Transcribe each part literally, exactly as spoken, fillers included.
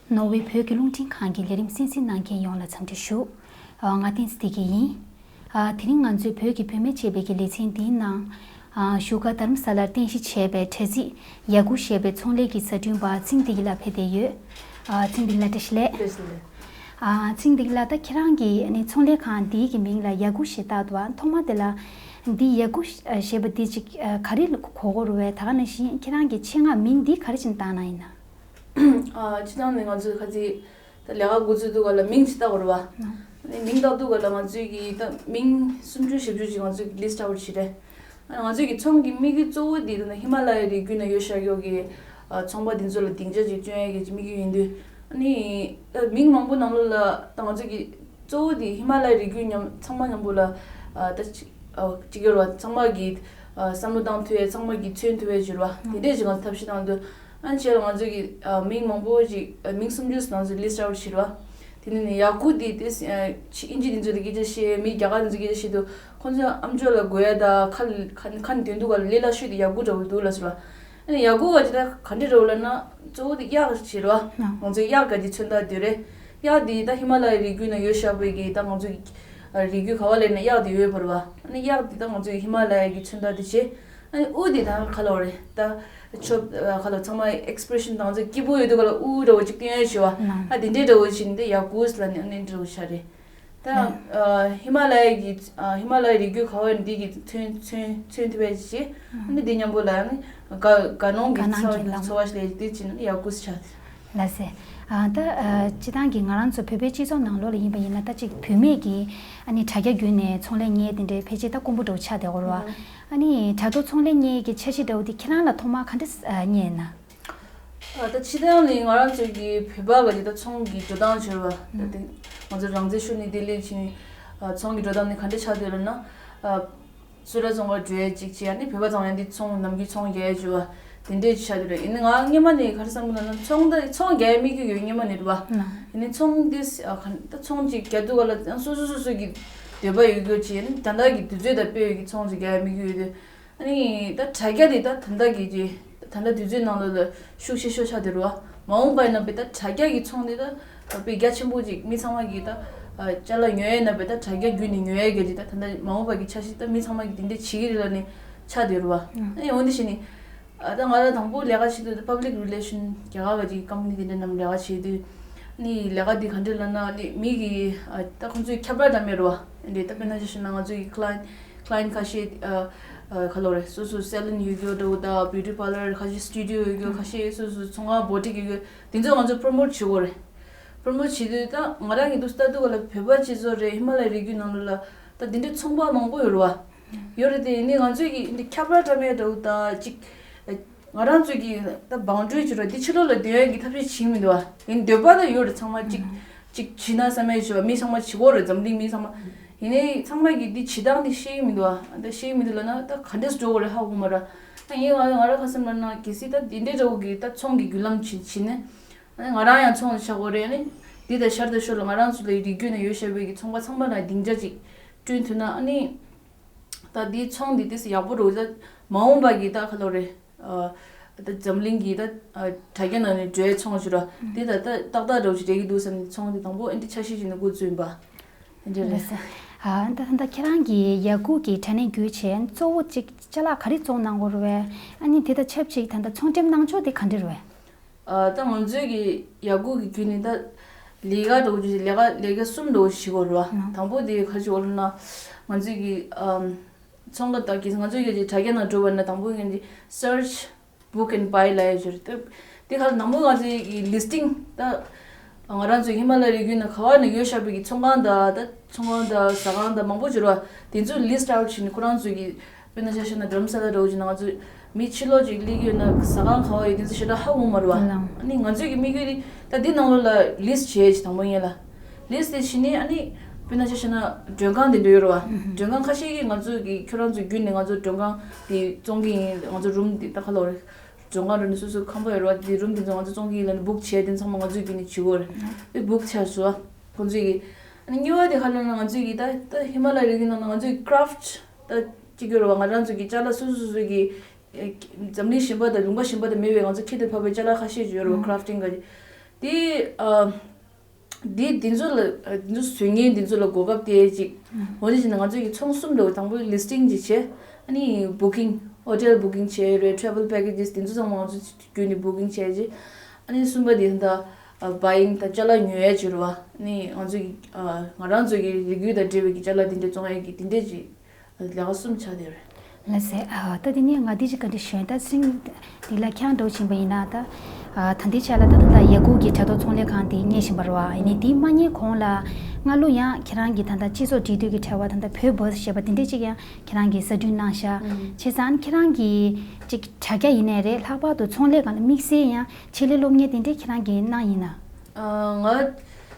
ནོར་ཝེ་བོད་ཀྱི་རླུང་འཕྲིན་ཁང་གི་ལས་རིམ་གསན་གཟིགས་གནང་མཁན་ཡོངས་ལ་འཚམས་འདྲི་ཞུ། ཨ། ང་བསྟན་འཛིན་བདེ་སྐྱིད་ཡིན། ཨ། དེ་རིང་ང་ཚོས་བོད་ཀྱི་བུད་མེད་ཅེས་པའི་གི་ལེ་ཚན་འདིའི་ནང་། ཨ། བཞུགས་སྒར་རྡ་རམ་ས་ལར་རྟེན་གཞི་བྱས་པའི་དྲ་ཚིགས་ཡ་གུ་ཞེས་པའི་ཚོང་ལས་ཀྱི་བཟའ་སྐྲུན་པ་ཚེ་རིང་བདེ་སྐྱིད་ལགས་ཕེབས་བསྡད་ཡོད། ཨ། ཚེ་རིང་བདེ་སྐྱིད་ལགས། བཀྲ་ཤིས་བདེ་ལེགས། བཀྲ་ཤིས་བདེ་ལེགས། ཨ། ཚེ་རིང་བདེ་སྐྱིད་ལགས། ད་ཁྱེད་རང་གིས་ཨ་ནི་ཚོང་ལས་ཁང་འདིའི་གི་མིང་ལ་ཡ་གུ་ཞེས་བཏགས་འདུག་ཨ། ཐོག་མ་དེ་ལ་འདི་ཡ་གུ་ཞེས་པ་འདི་ཅིག་ཨ། ག་རེ་གོ་གི་ཡོད་རེད་པས། ད་ག་ནང་བཞིན་ཁྱེད་རང་གི་ཆེད་མངགས་མིང་འདི་ག་རེ་བྱས་ནས་བཏགས་གནང་ཡིན་ན། ཨ། སྤྱིར་བཏང་ནས་ང་ཚོས་ཁ་ཚིག་ད་ལས་ཀ་འགོ་བཙུགས་དུས་སྒང་ལ་མིང་ཅིག་བཏགས་དགོས་རེད་པ། ཨ་ནི་མིང་བཏགས་དུས་སྒང་ལ་ང་ཚོས་ཀྱི་ད་མིང་སུམ་ཅུ་བཞི་བཅུ་ཅིག་ང་ཚོས་ཀྱི་ལིསི་ཊི་ཨའུཊ་བྱས་རེད། ཨ་ནི་ང་ཚོས་ཀྱི་ཚོང་གི་དམིགས་ཡུལ་གཙོ་བོ་དེ་ད་ཧི་མ་ལ་ཡའི་རི་རྒྱུད་ནང་ཡོད་བཞག་ཡོད་ཀྱི་ཨ། ཚོང་པ་དེ་ཚོ་ལ་སྡིངས་ཆ་ཅིག་སྐྱོན་ཡས་ཀྱི་དམིགས་ཡུལ་ཡིན་དུས། ཨ་ནི་ད་མིང་མང་པོ་ནང་ལོགས་ལ་ད་ང་ཚོས་ཀྱི་གཙོ་བོ་དེ་ཧི་མ་ལ་ཡའི་རི་རྒྱུད་མཉམ་ཚང་མ་མཉམ་པོ་ལ་ཨ། ད་ཅིག་ཨ། ཅིག་ཡོད་རེད་པ། ཚང་མ་གིས་ཨ། བསམ་བློ་བཏང་ཐུབ་ཡས། ཚང་མ་གིས་མཚོན་ཐུབ་ཡས་ཅིག་ཡོད་རེད་པ། དེ་འདྲས་ཅིག་ང་ཚོས་ཐབས་ཤེས་བཏང་དུས། ཨ་ནི་བྱས་ལ་ང་ཚོས་ཀྱི་ཨ། མིང་མང་པོ་ཅིག་ཨ། མིང་སུམ་ཅུ་ཙམ་ང་ཚོས་ལིསི་ཊི་ཨའུཊ་བྱས་རེད་པ། དེ་ནས་ནི་ཡ་གུ་དེ་དེ་ཨ། ཕྱི་ཨིན་ཇི་དེ་ཚོ་ལ་སྐད་ཆ་བཤད། མི་རྒྱ་གར་དེ་ཚོ་སྐད་ཆ་བཤད་དུས་ཁོང་ཚོས་ཨ་མཆོག་ལ་དགོས་ཡས་དང་ཁ་ལ་ཁ་ཁ་ནས་འདོན་དུས་སྒང་ལ་ལས་སླ་ཤོས་དེ་ཡ་གུ་འདྲ་པོ་འདུག་ལབ་སོང་ར། ཨ་ནི་ཡ་གུ་ག་ཅིག་ད་ག་འདྲས་འདྲ་པོ་ལབ་ན་གཙོ་བོ་དེ་གཡག་བྱས་རེད་པ། ང་ཚོས་གཡག་ག་ཅིག་མཚོན་རྟགས་དེ་རེད། གཡག་དེ་ད་ཧི་མ་ལ་ཡའི་རི་རྒྱུད་ནང་ཡོད་བཞག་པའི་གི་ད་ང་ཚོ་གི་ཨ། རི་རྒྱུད་ག་པ་ལ་ཡིན་ན་གཡག་དེ་ཡོད་པ་རེད་པ། ཨ་ནི་གཡག་དེ་ད་ང་ཚོ་གི་ཧི་མ་ལ་ཡ་གི་མཚོན་རྟགས་དེ་བྱས། ཨ་ནི་དབུ་དེ་ད་ག་ལབ་དགོས་རེད། ད་ཆོབ་ཨ། ག་ལབ། ཚང་མ་ཨེག་སི་པི་རེ་ཤན་དང་ཚོ་སྐྱིད་པོ་ཡོད་དུས་སྒང་ལ་དབུ་འདྲ་པོ་ཅིག་སྟོན་ཡས་བྱས་པ། ཨ། དེ་འདྲས་འདྲ་པོ་བྱས་ནས་ད་ཡ་གུ་ལབ་ནས་ཨ་ནི་འདྲ་པོ་ཆགས་རེད། ད་ཨ། ཧི་མ་ལ་ཡ་གི་ཨ། ཧི་མ་ལ་ཡའི་རི་རྒྱུད་ག་པ་ཡིན་ན་དེ་གི་མཚོན་མཚོན་མཚོན་ཐུབ་པ་ཅིག་བྱས། ཨ་ནི་དེ་མཉམ་པོ་ལ་ཨ་ནི་དགའ་དགའ་སྣང་གི་དགའ་སྣང་ཚོར་གྱི་ལམ། ཚོར་བ་ཞིག་སླེབས། དེ་བྱས་ནས་ཡ་གུ་ཆགས། ལགས་སེ། ཨ། ད་ཨ། སྤྱིར་བཏང་གི་ང་རང་ཚོ་བོད་པའི་སྤྱི་ཚོགས་ནང་ལོགས་ལ་ཡིན་པ་ཡིན་ན། ད་ཅིག་བུད་མེད་ཀྱི་ཨ་ནི་དྲ་རྒྱ་བརྒྱུད་ནས་ཚོང་ལས་གཉེར་དེ་འདྲའི་ཕལ་ཆེར་ད་དཀོན་པོ་འདྲ་པོ་ཆགས་བསྡད་ཡོད་རེད་པ། ཨ་ནི་དྲ་ཐོག་ཚོང་ལས་གཉེར་གྱི་འཆར་གཞི་འདྲ་པོ་དེ་ཁྱེད་རང་ལ་ཐོག་མར་ག་འདྲས་ཨ། རྙེད་ན། ཨ། ད་སྤྱིར་བཏང་ནས་ང་རང་ཚོ་གི་བོད་པ་ག་ཅིག་ད་ཚོང་གི་འགྲོ་སྟངས་བྱས་པ། ད་དེ་ང་ཚོ་རང་བཙན་ཤོར་ནས་དེ་སླེབས་ཕྱིན། ཨ། ཚོང་གི་འགྲོ་སྟངས་ནི་ག་འདྲས་ཆགས་བསྡད་ཡོད་ལབ་ན། ཨ། སུད་ཊར་བཙོང་གར་འགྲོ་ཡས་ཅིག་བྱས། ཨ་ནི་བོད་པ་ཚང་མ་ཡང་འདི་ཚོང་ནམ་རྒྱུན་ཚོང་རྒྱག་ཡས་བྱས་པ་དེ་འདྲས་ཆགས་བསྡད་ཡོད་རེད། ཡིན་ནའི་ང་སྔོན་མ་ནས་ག་རེ་བསམ་གྱི་འདུག་ན། ཚོང་ད་ཚོང་རྒྱག་ཡས་དམིགས་ཡུལ་ཡོད་སྔོན་མ་ནས་རེད་པ། ཨ། ཡིན་ནའི་ཚོང་འདི་ཨ། ག་ད་ཚོང་ཅིག་རྒྱག་དུས་སྒང་ལ་སོ་སོ་སོ་སོ་གི་འདོད་པ་ཡོད་རྒྱུ་ཅིག་ཨ་ནི་ད་ལྟ་གི་དུས་ཚོད་དང་སྤོས་ཀྱི་ཚོང་ཅིག་རྒྱག་ཡས་དམིགས་ཡུལ་ཡོད་དུས། ཨ་ནི་ད་དྲ་རྒྱ་དེ་ད་ད་ལྟ་གི་ཅིག་ད་ལྟ་དུས་ཚོད་ནང་ལོགས་ལ་ཤུགས་ཆེ་ཤོས་ཆགས་བསྡད་ཡོད་རེད་པ། མ་འོངས་པ་ཡིན་ན་དཔེ་ད་དྲ་རྒྱ་གི་ཚོང་དེ་ད་དཔེ་རྒྱ་ཆེན་པོ་ཅིག་མི་ཚང་མ་གིས་ད་ཨ། ཅ་ལག་ཉོ་ཡས་ན་དཔེ་ད་དྲ་རྒྱ་བརྒྱུད་ནས་ཉོ་ཡས་གི་ཅིག་ད་ད་ལྟ་མ་འོངས་པ་གི་འཆར་གཞི་ད་མི་ཚང་མ་གིས་དེ་འདྲས་བྱེད་ཀྱི་རེད་ལབ་ནས་ཆགས་བསྡད་ཡོད་རེད་པ། ཨ་ནི་འོན་ཏེ་བྱས་ནས། ཨ། ད་ང་རང་དང་པོ་ལས་ཀ་བྱེད་དུས་ད་པབ་ལིག་རི་ལེ་ཤན་རྒྱ་གར་བ་ཅིག་ཀམ་པ་ནི་དེ་འདྲ་ནང་ལས་ཀ་བྱེད་དུས། ཨ་ནི་ལས་ཀ་འདི་ག་འདྲས་ལབ་ན། ཨ་ནི་མི་གིས་ཨ། ད་ཁོང་ཚོའི་ཁྱབ་བསྒྲགས་འདྲ་མེད་རེད་པ། ཨ་ནི་ད་དཔེར་ན་ཆ་བཞག་ན་ང་ཚོ་ཡི་ཀ་ལ་ཡེན་ཊི་ཀ་ལ་ཡེན་ཊི་ཁ་ཤས་ཨ། ཨ། ག་ལབ་དགོས་རེད། སོ་སོ་སེ་ལུན་ཡོད་རྒྱུ་འདྲ་པོ་དང་བིའུ་ཊི་པར་ལར་ཁ་ཤས། སི་ཊུ་ཌི་ཡོ་ཡོད་རྒྱུ་ཁ་ཤས། སོ་སོ་ཚོང་ཁང་བོ་ཊིག་ཡོད་རྒྱུ་དེ་ཚོ་ང་ཚོ་པོ་རོ་མོཊ་བྱེད་དགོས་རེད། པོ་རོ་མོཊ་བྱེད་དུས་ད་ང་རང་གི་འདུག་སེ་ལྟ་དུས་སྒང་ལ་བོད་པ་སྤྱི་ཚོགས་རེད། ཧི་མ་ལ་ཡའི་རི་རྒྱུད་ནང་ལོགས་ལ་ད་དེ་འདྲའི་ཚོང་པ་མང་པོ་ཡོད་རེད་པ། ཡོད་རེད་དེ། ཡིན་ནའི་ང་ཚོས་ཀྱི་འདི་ཁྱབ་བསྒྲགས་འདྲ་མེད་འདྲ་པོ་དང་ཅིག་ང་རང་ཚོས་ཀྱི་ད་བང་སྒྲིག་བྱེད་རོགས་འདི་ཕྱི་ལོགས་ལ་སྟོན་ཡས་ཀྱི་ཐབས་ཤེས་བྱེད་ཀྱི་མི་འདུག་པ། ཡིན་འདོད་པ་ད་ཡོད་རེད། ཚང་མ་ཅིག་ཅིག་བྱེད་ན་བསམ་ཡས་བྱེད་པ། མི་ཚང་མ་བྱེད་ཀྱི་ཡོད་རེད། འཛམ་གླིང་མི་ཚང་མ། ཡིན་ནའི་ཚང་མ་གིས་འདི་བྱེད་སྟངས་འདི་ཤེས་ཀྱི་མི་འདུག་པ། ད་ཤེས་ཀྱི་མི་འདུག་ལབ་ན་ད་ག་འདྲས་འགྲོ་དགོས་རེད་ཧ་གོ་མ་རེད། ད་ངས་ང་ང་རང་ཁ་སེམས་ལ་ན་གལ་སྲིད་ད་འདི་འདྲས་འདྲ་པོ་གི་ད་ཚོང་གི་བརྒྱུད་ལམ་བྱེད་བྱེད་ནས། ང་རང་ཡང་ཚོང་བྱེད་དགོས་རེད། ཨ་ནི་འདི་དང་ཤར་དང་ཤོར་ལ་ང་རང་ཚོ་ལ་རི་རྒྱུད་ནང་ཡོད་བཞག་པའི་གི་ཚོང་པ་ཚང་མ་ལ་སྡིངས་ཆ་ཅིག་བསྐྲུན་ཐུབ་ན། ཨ་ནི་ད་འདིའི་ཚོང་འདི་ཏོག་ཙམ་ཡག་པོ་འགྲོ་གི། ད་མ་འོངས་པ་གི་ད་ག་ལབ་དགོས་རེད། ཨ། ད་འཛམ་གླིང་གི་ད་ཨ། དྲ་རྒྱ་ནང་ནས་འགྲོ་ཡས་ཚོང་ཞིག་ར། འདི་ད་ད་ཏག་ཏག་འདྲ་པོ་ཞིག་རེད་ཀྱི་འདུག་བསམ་ནས་ཚོང་འདི་དང་པོ་ཨ་འདི་འཆར་གཞི་བྱས་ནས་འགོ་བཙུགས་ཡིན་པ། འདི་འདྲ་རེད། ལགས་སོ། ཨ། ད་ད་ལྟ་ཁྱེད་རང་གིས་ཡ་གུ་གི་དྲ་གནས་བརྒྱུད་བྱས་གཙོ་བོ་གཅིག་ཅ་ལག་ག་རེ་བཙོང་གནང་གི་ཡོད་རེད་པས། ཨ་ནི་དེ་དང་ཆབས་ཅིག་ད་ལྟ་ཚོང་འགྲེམས་གནང་ཕྱོགས་དེ་ག་འདྲ་རེད་པས། ཨ། ད་ང་ཚོའི་གི་ཡ་གུ་གི་བརྒྱུད་ནས་ད་ལས་ཀ་འདྲ་པོ་ཅིག་ལས་ཀ་ལས་ཀ་གསུམ་འདྲ་པོ་ཞིག་བྱེད་ཀྱི་ཡོད་རེད་པ། དང་པོ་དེ་ག་རེ་བྱེད་ཀྱི་ཡོད་རེད་ལབ་ན། ང་ཚོའི་གི་ཨམ། ཚོང་ཁང་དང་གི་ང་ཚོའི་གི་དྲ་རྒྱ་ནང་འགྲོ་བ་ན་དང་པོ་ཡིན་གྱི་search, book and buy ལབ་ཡས་ཅིག་ཡོད་རེད། དེ་དེ་ག་ལ་དང་པོ་ང་ཚོའི་གི་ལིསི་ཊིང་། ད་ང་རང་ཚོའི་ཧི་མ་ལ་ཡའི་རི་རྒྱུད་ནང་ག་པ་ནས་ཡོད་བཞག་པའི་གི་ཚོང་ཁང་དང་། ད་ཚོང་ཁང་དང་ཟ་ཁང་དང་མང་པོ་ཅིག་ཡོད་རེད་པ། དེ་ཚོ་ལིསི་ཊི་ཨའུཊ་བྱས་ནས་ཁོ་རང་ཚོའི་གི། དཔེར་ན་ཆ་བཞག་ན་རྡ་རམ་ས་ལ་འདྲ་པོ་ཅིག་ནང་ང་ཚོ་མི་ཕྱི་ལོགས་ཅིག་སླེབས་ཀྱི་ཡོད་ན་ཟ་ཁང་ག་པ་ཡོད་དེ་ཚོ་ཞེ་དྲག་ཧ་གོ་མ་རེད་པ། ཨ་ནི་ང་ཚོའི་གི་དམིགས་ཡུལ་དེ་ད་འདི་ནང་ལོགས་ལ་ལིསི་ཊི་བྱས་ཅིག་དང་པོ་ཡིན་ལ། ལིསི་ཊི་དེ་བྱས་ནས་ཨ་ནི་དཔེར་ན་ཆ་བཞག་ན་མགྲོན་ཁང་དེ་འདྲ་ཡོད་རེད་པ། མགྲོན་ཁང་ཁ་ཤས་ཀྱིས་ང་ཚོ་གི་ཁྱོད་རང་ཚོ་བརྒྱུད་ནས་ང་ཚོ་མགྲོན་ཁང་དེ་བཙོང་གི་ཡིན། ང་ཚོ་རུམ་དེ་ད་ག་ལབ་དགོས་རེད། མགྲོན་ཁང་འགྲོ་ནས་སོ་སོའི་ཁང་པ་ཡོད་རེད་པ། དེ་རུམ་དེ་ཚོ་ང་ཚོ་བཙོང་གི་ཡིན་ལབ་ནས་བུག་བྱས། དེ་ཚང་མ་ང་ཚོའི་བརྒྱུད་ནས་བྱེད་དགོས་རེད། དེ་བུག་བྱས་སོང་། ཁོང་ཚོས་ཀྱིས། ཨ་ནི་གཉིས་པ་དེ་ག་ལབ་ན་ང་ཚོས་ཀྱིས་ད་ད་ཧི་མ་ལ་ཡའི་རི་རྒྱུད་ནང་ན་ང་ཚོས་ཀི་རབ་ཊི་ད་ཅིག་ཡོད་རེད་པ། ང་རང་ཚོ་གི་ཅ་ལག་སོ་སོ་སོ་སོ་གི་ཨེ་འཛམ་གླིང་གཞན་པ་དང་ལུང་པ་གཞན་པ་དང་མེད་པའི་ང་ཚོ་ཁྱད་དུ་འཕགས་པའི་ཅ་ལག་ཁ་ཤས་ཅིག་ཡོད་རེད་པ། ཀི་རབ་ཊིང་ག་ཅིག་དེ་ཨ། འདི་འདི་ཚོ་ལ་འདི་ཚོ་བཟོ་མཁན་འདི་ཚོ་ལ་གོ་སྐབས་སྟེར་ཅིག་འོ་དེ་བཞིན་ང་ཚོ་གི་ཚོང་གསུམ་འདྲ་བོ། དང་པོ་ལི་སི་ཊིང་ཅིག་བྱས། ཨ་ནི་བུ་ཀིང་ཧོ་ཊེལ་བུ་ཀིང་བྱས་རེད། ཊེ་རེ་ཝལ་པེ་ཀེ་ཇེ་སི་འདི་ཚོ་ཚང་མ་ང་ཚོ་བརྒྱུད་ནས་བུ་ཀིང་བྱས་ཅིག་ཨ་ནི་གསུམ་པ་དེ་ད་བྷ་ཡིང་ད་ཅ་ལག་ཉོ་ཡས་ཅིག་རེད་བ། ཨ་ནི་ང་ཚོ་གི་ང་རང་ཚོ་གི་རིགས་རུས་དང་འབྲེལ་བའི་གི་ཅ་ལག་དེ་འདྲ་བཙོང་ཡས་ཀྱི་དེ་འདྲས་ཅིག་ལས་ཀ་གསུམ་ཆགས་བསྡད་རེད། ལགས་སེ། ཨ། ད་དེ་ནས་ང་འདི་ཅིག་བཀའ་འདྲི་ཞུ་ཡིན། ད་ཚིག་འདི་ལ་ཁྱེད་རང་འདྲ་བོ་ཕྱིན་པ་ཡིན་ན་ད། ཨ། ད་ལྟའི་ཆ་ལ་ད་ད་ལྟ་ཡ་གུར་གྱི་དྲ་ཐོག་ཚོང་ལས་ཁང་དེ་གཉེར་བཞིན་པ་རེད་བ། ཡིན་ནའི་དེ་མ་གཉེར་གོང་ལ་སྔ་ལོ་ཡང་ཁྱེད་རང་གིས་ད་ལྟ་སྤྱི་ཚོགས་འབྲེལ་མཐུད་ཀྱི་དྲ་བ་ད་ལྟ་བོད་བོ་ཡིས་ཞེས་པ་དེ་འདྲས་ཅིག་ཡང་ཁྱེད་རང་གིས་གསར་སྐྲུན་གནང་ཤག་བྱས་ཙང་ཁྱེད་རང་གིས་ཅིག་དྲ་རྒྱ་ཡིན་ནའི་རེད། ལྷག་པར་དུ་ཚོང་ལས་ཁང་ལ་དམིགས་བསལ་ཡང་ཆེད་ལས་སློབ་གཉེར་དེ་འདྲས་ཁྱེད་རང་གིས་གནང་ཡིན་ན། ཨ། ང་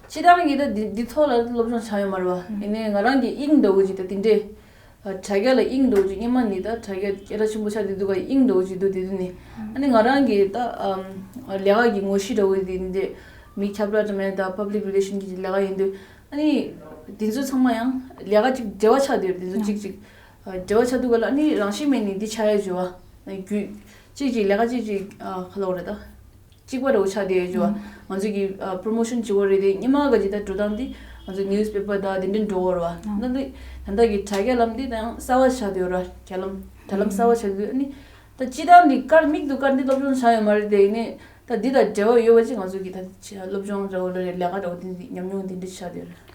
སྤྱིར་བཏང་གི་ད་འདི་འདི་ཐོག་ལ་སློབ་སྦྱོང་བྱས་ཡོད་མ་རེད་བ། ཡིན་ནའི་ང་རང་གི་དབྱིངས་འདྲ་བོ་ཅིག་ད་དེ་འདྲས། ཨ། དྲ་རྒྱ་ལ་དབྱིངས་འདྲ་བོ་ཅིག་སྔོན་མ་ནས་ད་དྲ་རྒྱ་སྐད་གྲགས་ཆེན་པོ་ཆགས་བསྡད་དུས་ཀ་དབྱིངས་འདྲ་བོ་ཅིག་འདུག་དེ་དུས་ནས། ཨ་ནི་ང་རང་གི་ད་ཨམ་ལས་ཀ་གི་ངོ་བཤུས་འདྲ་བོ་དེ་འདྲས་མི་ཁྱབ་བསྒྲགས་འདྲ་མིན་ད་པབ་ལིག་རི་ལེ་ཤན་གྱི་ལས་ཀ་ཡིན་དུས། ཨ་ནི་དེ་ཚོ་ཚང་མ་ཡང་ལས་ཀ་ཅིག་འབྲེལ་བ་ཆགས་བསྡད་ཡོད་རེད། དེ་ཚོ་གཅིག་གཅིག་ཨ་འབྲེལ་བ་ཆགས་དུས་ཀ་ལ་ཨ་ནི་རང་བཞིན་མེད་ནས་འདི་ཆགས་ཡ་བྱུང་བ། རྒྱུ་གཅིག་གཅིག་ལས་ཀ་གཅིག་གཅིག་ཨ་ག་ལབ་དགོས་རེད་ད། གཅིག་པ་འདྲ་བོ་ཆགས་བསྡད་ཡོད་ཅེས་པ། ང་ཚོ་གི་ཨ་པྲོ་མོ་ཤོན་བྱེད་དགོས་རེད་དེ། སྔོན་མ་ག་ཅིག་ད་འགྲོ་སྟངས་དེ་ང་ཚོ་ནིའུ་སི་པེ་པར་དང་དེ་འདྲ་འགྲོ་དགོས་རེད་བ། ད་ལྟ་ད་ལྟ་གི་དྲ་རྒྱ་ལམ་འདི་ད་ཡང་གསར་བ་ཆགས་བསྡད་ཡོད་རེད། རྒྱ་ལམ་དྲ་ལམ་གསར་བ་ཆགས་བསྡད་ཡོད། ཨ་ནི་ད་སྤྱིར་བཏང་འདི་དཀར་མིག་ཏུ་དཀར་འདི་སློབ་སྦྱོང་བྱས་ཡོད་མ་རེད་དེ། ཡིན་ནའི་ད་འདི་དང་འབྲེལ་བ་ཡོད་པ་ཅིག་ང་ཚོ་གི་ད་སློབ་སྦྱོང་འདྲ་བོ་ལ་རེད། ལས་ཀ་འདྲ་བོ་འདི་འདི་ཉམས་མྱོང་འདི་འདྲ་ཆགས་བསྡད་ཡོད་རེད།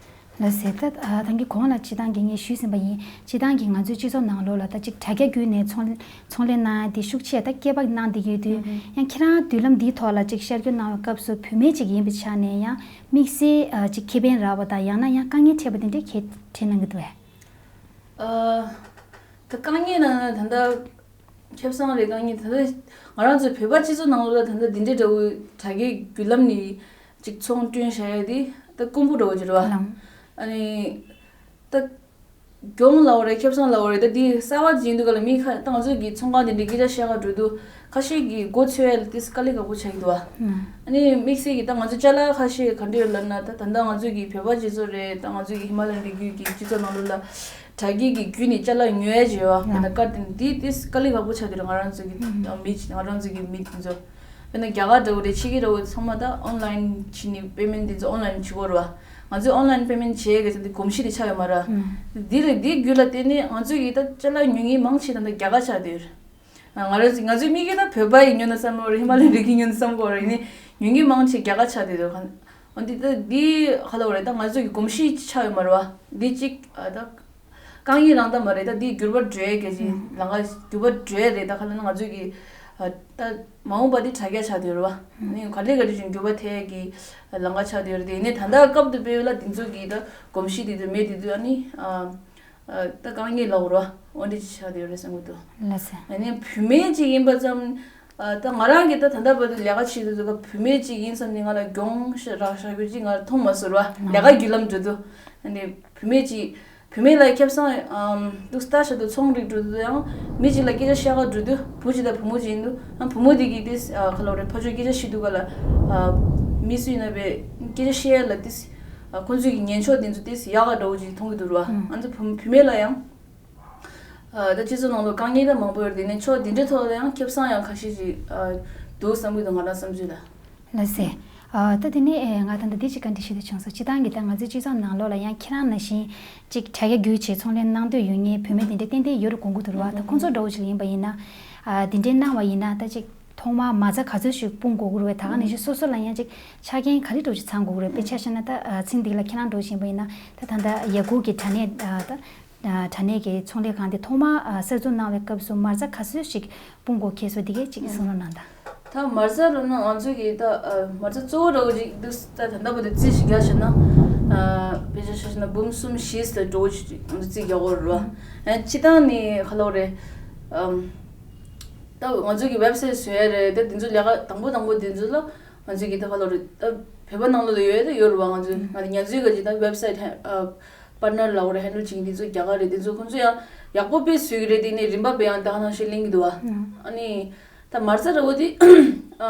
ལགས་སེ། ད་ཨ་ད་གིན་གོང་ལ་སྤྱིར་བཏང་གི་ངས་ཞུས་ཟིན་པ་ཡིན། སྤྱིར་བཏང་གི་ང་ཚོའི་སྤྱི་ཚོགས་ནང་ལོགས་ལ་ད་ཅིག་དྲ་རྒྱ་བརྒྱུད་ནས་ཚོང་ཚོང་ལས་གནང་ཡ་དེ་ཤུགས་ཆེ་ད་སྐྱེད་པ་གནང་བསྡད་ཀྱི་ཡོད་དུས། ཨུ་ཧུ། ཡང་ཁྱེད་རང་མདུན་ལམ་འདིའི་ཐོག་ལ་ཅིག་ཤར་བསྐྱོད་གནང་བའི་སྐབས་སུ་བུད་མེད་ཅིག་ཡིན་པའི་ཆ་ནས་ཡང་དམིགས་བསལ་ཨ་ཅིག་ཁེ་ཕན་རག་པ་དང་ཡང་ན་ཡང་དཀའ་ངལ་འཕྲད་པ་དེ་འདྲ་གང་འཕྲད་གནང་གི་འདུག་གས། ཨ་ད་དཀའ་ངལ་ནང་ན་ད་ལྟ་ཁེ་བཟང་རེད། དཀའ་ངལ་ད་ལྟ་ང་རང་ཚོའི་བོད་པ་སྤྱི་ཚོགས་ནང་ལོགས་ལ་ད་ལྟ་འདི་འདྲའི་འདྲ་བོའི་དྲ་རྒྱའི་བརྒྱུད་ལམ་ནས་ཅིག་ཚོང་བསྐྲུན་བྱ་ཡ་དེ་ད་དཀོན་པོ་འདྲ་བོ་ཅིག་རེད་བ། ལགས། ཨ་ནི་ད་གྱོང་ལབ་དགོས་རེད། ཁེ་བཟང་ལབ་དགོས་རེད། ད་འདི་གསར་བ་ཅིག་ཡིན་དུས་ག་ལ་མི་ཁ་ད་ང་ཚོ་གི་ཚོང་ཁང་དེ་འདྲའི་སྐད་ཆ་བཤད་ག་འགྲོ་དུས་ཁ་ཤས་ཀྱིས་མགོ་ཚོས་ཡ་ལ་ཏིས་དཀའ་ལས་ཁག་པོ་ཆགས་ཀྱི་འདུག་བ། ཨ་ནི་དམིགས་བསལ་གྱི་ད་ང་ཚོ་ཅ་ལག་ཁ་ཤས་ག་འདྲ་ཡོད་ལབ་ན། ད་ད་ལྟ་ང་ཚོ་གི་བོད་པ་སྤྱི་ཚོགས་རེད། ད་ང་ཚོ་གི་ཧི་མ་ལ་ཡན་རི་རྒྱུད་ཀྱི་སྤྱི་ཚོགས་ནང་ལོགས་ལ་དྲ་རྒྱའི་གི་བརྒྱུད་ནས་ཅ་ལག་ཉོ་ཡ་བྱེད་པ་ཡང་ན་ཀར་དེ་འདི་ཏིས་དཀའ་ལས་ཁག་པོ་ཆགས་ཀྱི་རེད། ང་རང་ཚོ་གི་ད་མི་ང་རང་ཚོ་གི་མི་དེ་ཚོ་དཔེར་ན་རྒྱ་གར་འདྲ་བོ་རེད། ཕྱི་རྒྱལ་འདྲ་བོ་ཚང་མ་ད་ཨོན་ལ་ཡིན་བྱས་ནས་པེ་མེན་ཊི་འདི་ཚོ་ཨོན་ལ་ཡིན་བྱེད་དགོས་རེད་བ། ང་ཚོས་ཨོན་ལ་ཡིན་པེ་མེན་ཊི་བྱེད་ཡས་གི་ཚེ་འདི་གོམས་གཤིས་དེ་ཆགས་ཡོད་མ་རེད། འདི་རེད། འདི་བརྒྱུད་ལ་བརྟེན་ནས་ང་ཚོས་གི་ད་ཅ་ལག་ཉོ་མཁན་མང་ཆེ་ད་ལྟ་རྒྱ་གར་ཆགས་བསྡད་ཡོད་རེད། ང་རང་ཚོ་ང་ཚོའི་མིག་གིས་ད་བོད་པ་ཡིས་ཉོས་ན་བསམ་གི་རེད། ཧི་མ་ལ་ཡན་རི་རྒྱུད་ཉོས་ན་བསམ་གི་རེད། ཡིན་ནའི་ཉོ་མཁན་མང་ཆེ་རྒྱ་གར་ཆགས་བསྡད་འདུག་འོ་འདི་ད་འདི་ག་ལབ་དགོས་རེད། ད་ང་ཚོ་གི་གོམས་གཤིས་ཆགས་ཡོད་མ་རེད་བ། འདི་གཅིག་ཨ་ད་དཀའ་ངལ་རང་ད་མ་རེད། ད་འདི་འགྱུར་བ་འགྲོ་ཡས་གལ་ཆེ། ལམ་ཁ་འགྱུར་བ་འགྲོ་ཡས་རེད། ད་ག་ལབ་ན་ང་ཚོ་གི་ཨ་ད་མ་འོངས་པ་འདི་དྲ་རྒྱ་ཆགས་བསྡད་ཡོད་རེད་བ། ནི་ག་ལེ་ག་ལེ་བཞིན་འགྱུར་བ་ཐེབས་ཡས་ཀྱི་ལམ་ཁ་ཆགས་བསྡད་ཡོད་རེད། དེ་ཡིན་ནའི་ད་ལྟ་སྐབས་དུ་བབས་ལ་འདི་ཚོ་གི་ད་གོམས་གཤིས་དེ་ཚོ་མེད་དེ་དུས་ཨ་ནི་ཨ། ཨ་ད་དཀའ་ངལ་ལབ་དགོས་རེད་བ། འོ་འདི་ཅིག་ཆགས་བསྡད་ཡོད་རེད་བསམ་གྱི་འདུག་ལགས་སེ། ཨ་ནི་བུད་མེད་ཅིག་ཡིན་པ་ཙམ། ཨ་ད་ང་རང་གིས་ད་ད་ལྟ་བར་དུ་ལས་ཀ་བྱེད་དུས་ཙམ་པ་བུད་མེད་ཅིག་ཡིན་བསམ་ནས་ང་ལ་གྱོང་ཤ་རག་ཤ་རྒྱུ་ཅིག་ང་ལ་མཐོང་མ་སོང་རེད་བ། ལས་ཀ་བརྒྱུད་ལམ་འགྲོ་དུས་ཨ་ནི་བུད་མེད་ཅིག་བུད་མེད་ལ་ཁེ་བཟང་ཨམ་འདུག་ལྟ་བྱ་དུས་ཚོང་རིག་འགྲོ་དུས་ཡང་མི་ཅིག་ལ་སྐད་ཆ་བཤད་ག་འགྲོ་དུས་བུ་ཅིག་དང་བུ་མོ་ཅིག་ཡིན་དུས་ཨ་བུ་མོ་དེ་གིས་དེ་ཨ་ག་ལབ་དགོས་རེད། ཕར་ཕྱོགས་སྐད་ཆ་བཤད་དུས་ག་ལ་ཨ་མི་སུ་ཡིན་ན་བས་སྐད་ཆ་བཤད་ཡ་ལ་དེ། ཨ་ཁོང་ཚོའི་གི་ཉན་ཕྱོགས་དེ་ཚོ་ཏིས་ཡག་ག་འདྲ་བོ་ཅིག་མཐོང་གི་འདུག་ར། ཨ་ང་ཚོ་བུ་བུད་མེད་ལ་ཡང་ཨ་ད་སྤྱི་ཚོགས་ནང་ལ་དཀའ་ངལ་ད་མང་པོ་ཡོད་རེད། དེ་ནས་ཕྱོགས་དེ་འདྲའི་ཐོག་ལ་ཡང་ཁེ་བཟང་ཡང་ཁ་ཤས་ཅིག་ཨ་འདུག་བསམ་གི་འདུག་ང་རང་བསམ་ཚུལ་ལ། ལགས་སེ། ཨ་ད་དེ་ནས་ཨེ་ང་ད་ལྟ་འདི་ཅིག་བཀའ་འདྲི་ཞུ་འདོད་བྱུང་སོང་། སྤྱིར་བཏང་གི་ད་ང་ཚོའི་སྤྱི་ཚོགས་ནང་ལོགས་ལ་ཡང་ཁྱེད་རང་ནང་བཞིན་ཅིག་དྲ་རྒྱ་བརྒྱུད་བྱས་ཚོང་ལས་གནང་འདོད་ཡོད་མཁན་བུད་མེད་དེ་འདྲ་ཏན་ཏན་ཡོད་རེད་དགོངས་ཀྱི་འདུག་ར། ད་ཁོང་ཚོ་འདྲ་བོ་ཞིག་ཡིན་པ་ཡིན་ན་ཨ་དེ་འདྲའི་གནང་བ་ཡིན་ན་ད་ཅིག་ཐོག་མར་མ་རྩ་ག་ཚོད་ཞིག་སྤུངས་དགོས་ཀྱི་རེད་བས། ད་ག་ནང་བཞིན་སོ་སོ་ལ་ཡང་ཅིག་ཆ་རྐྱེན་ག་རེ་འདྲ་བོ་ཞིག་ཚང་དགོས་ཀྱི་རེད། དཔེ་ཆ་བཞག་ན་ད་ཨ་ཚིག་འདི་ལ་ཁྱེད་རང་འདྲ་བོ་ཞིག་ཡིན་པ་ཡིན་ན་ད་ད་ལྟ་ཡ་གུར་གྱི་དྲ་གནས་ཨ་ད་ཨ་དྲ་གནས་ཀྱི་ཚོང་ལས་ཁང་དེ་ཐོག་མར་ཨ་གསར་འཛུགས་གནང་བའི་སྐབས་སུ་མ་རྩ་ག་ཚོད་ཞིག་སྤུངས་དགོས་ཁེལ་སོང་། འདི་གས་ཅིག་གསུང་རོགས་གནང་དང་། ད་མ་རྩ་ལབ་ན་ང་ཚོ་གི་ད་ཨ་མ་རྩ་གཙོ་བོ་འདྲ་བོ་ཅིག་འདུག་ད་ད་ལྟ་བར་དུ་རྩིས་ཤིག་རྒྱག་བྱས་ན་ཨ་དཔེ་ཆ་བཞག་བྱས་ན་འབུམ་གསུམ་བཞི་ཙམ་འདྲ་བོ་ཞིག་ང་ཚོ་རྩིས་རྒྱག་དགོས་རེད་བ། ཨ་སྤྱིར་བཏང་ནི་ག་ལབ་དགོས་རེད། ཨམ། ད་ང་ཚོ་གི་ཝེབ་སའིཊ་བཟོ་ཡ་རེད། ད་དེ་ཚོ་ལས་ཀ་དང་པོ་དང་པོ་དེ་ཚོ་ལ་ང་ཚོ་གི་ད་ག་ལབ་རེད། ད་བོད་པ་ནང་ལོགས་ལ་ཡོད་ཡ་ད་ཡོད་རེད་བ། ང་ཚོ་ང་ཚོ་ང་ཚོའི་ག་ཅིག་ད་ཝེབ་སའིཊ་ཧེ་ཨ་པར་ཊི་ནར་ལབ་དགོས་རེད། ཧེན་ཌལ་བྱེད་མཁན་དེ་ཚོ་རྒྱ་གར་རེད། དེ་ཚོ་ཁོང་ཚོ་ཡང་ཡག་པོ་དཔེ་བཟོ་གི་རེད། དེ་ནས་རིན་པ་དཔེ་ཡང་ད་ག་ནང་བཞིན་ལེན་གི་འདུག་བ། ཨ་ནི་ད་མ་རྩ་འདྲ་བོ་དེ་ཨ་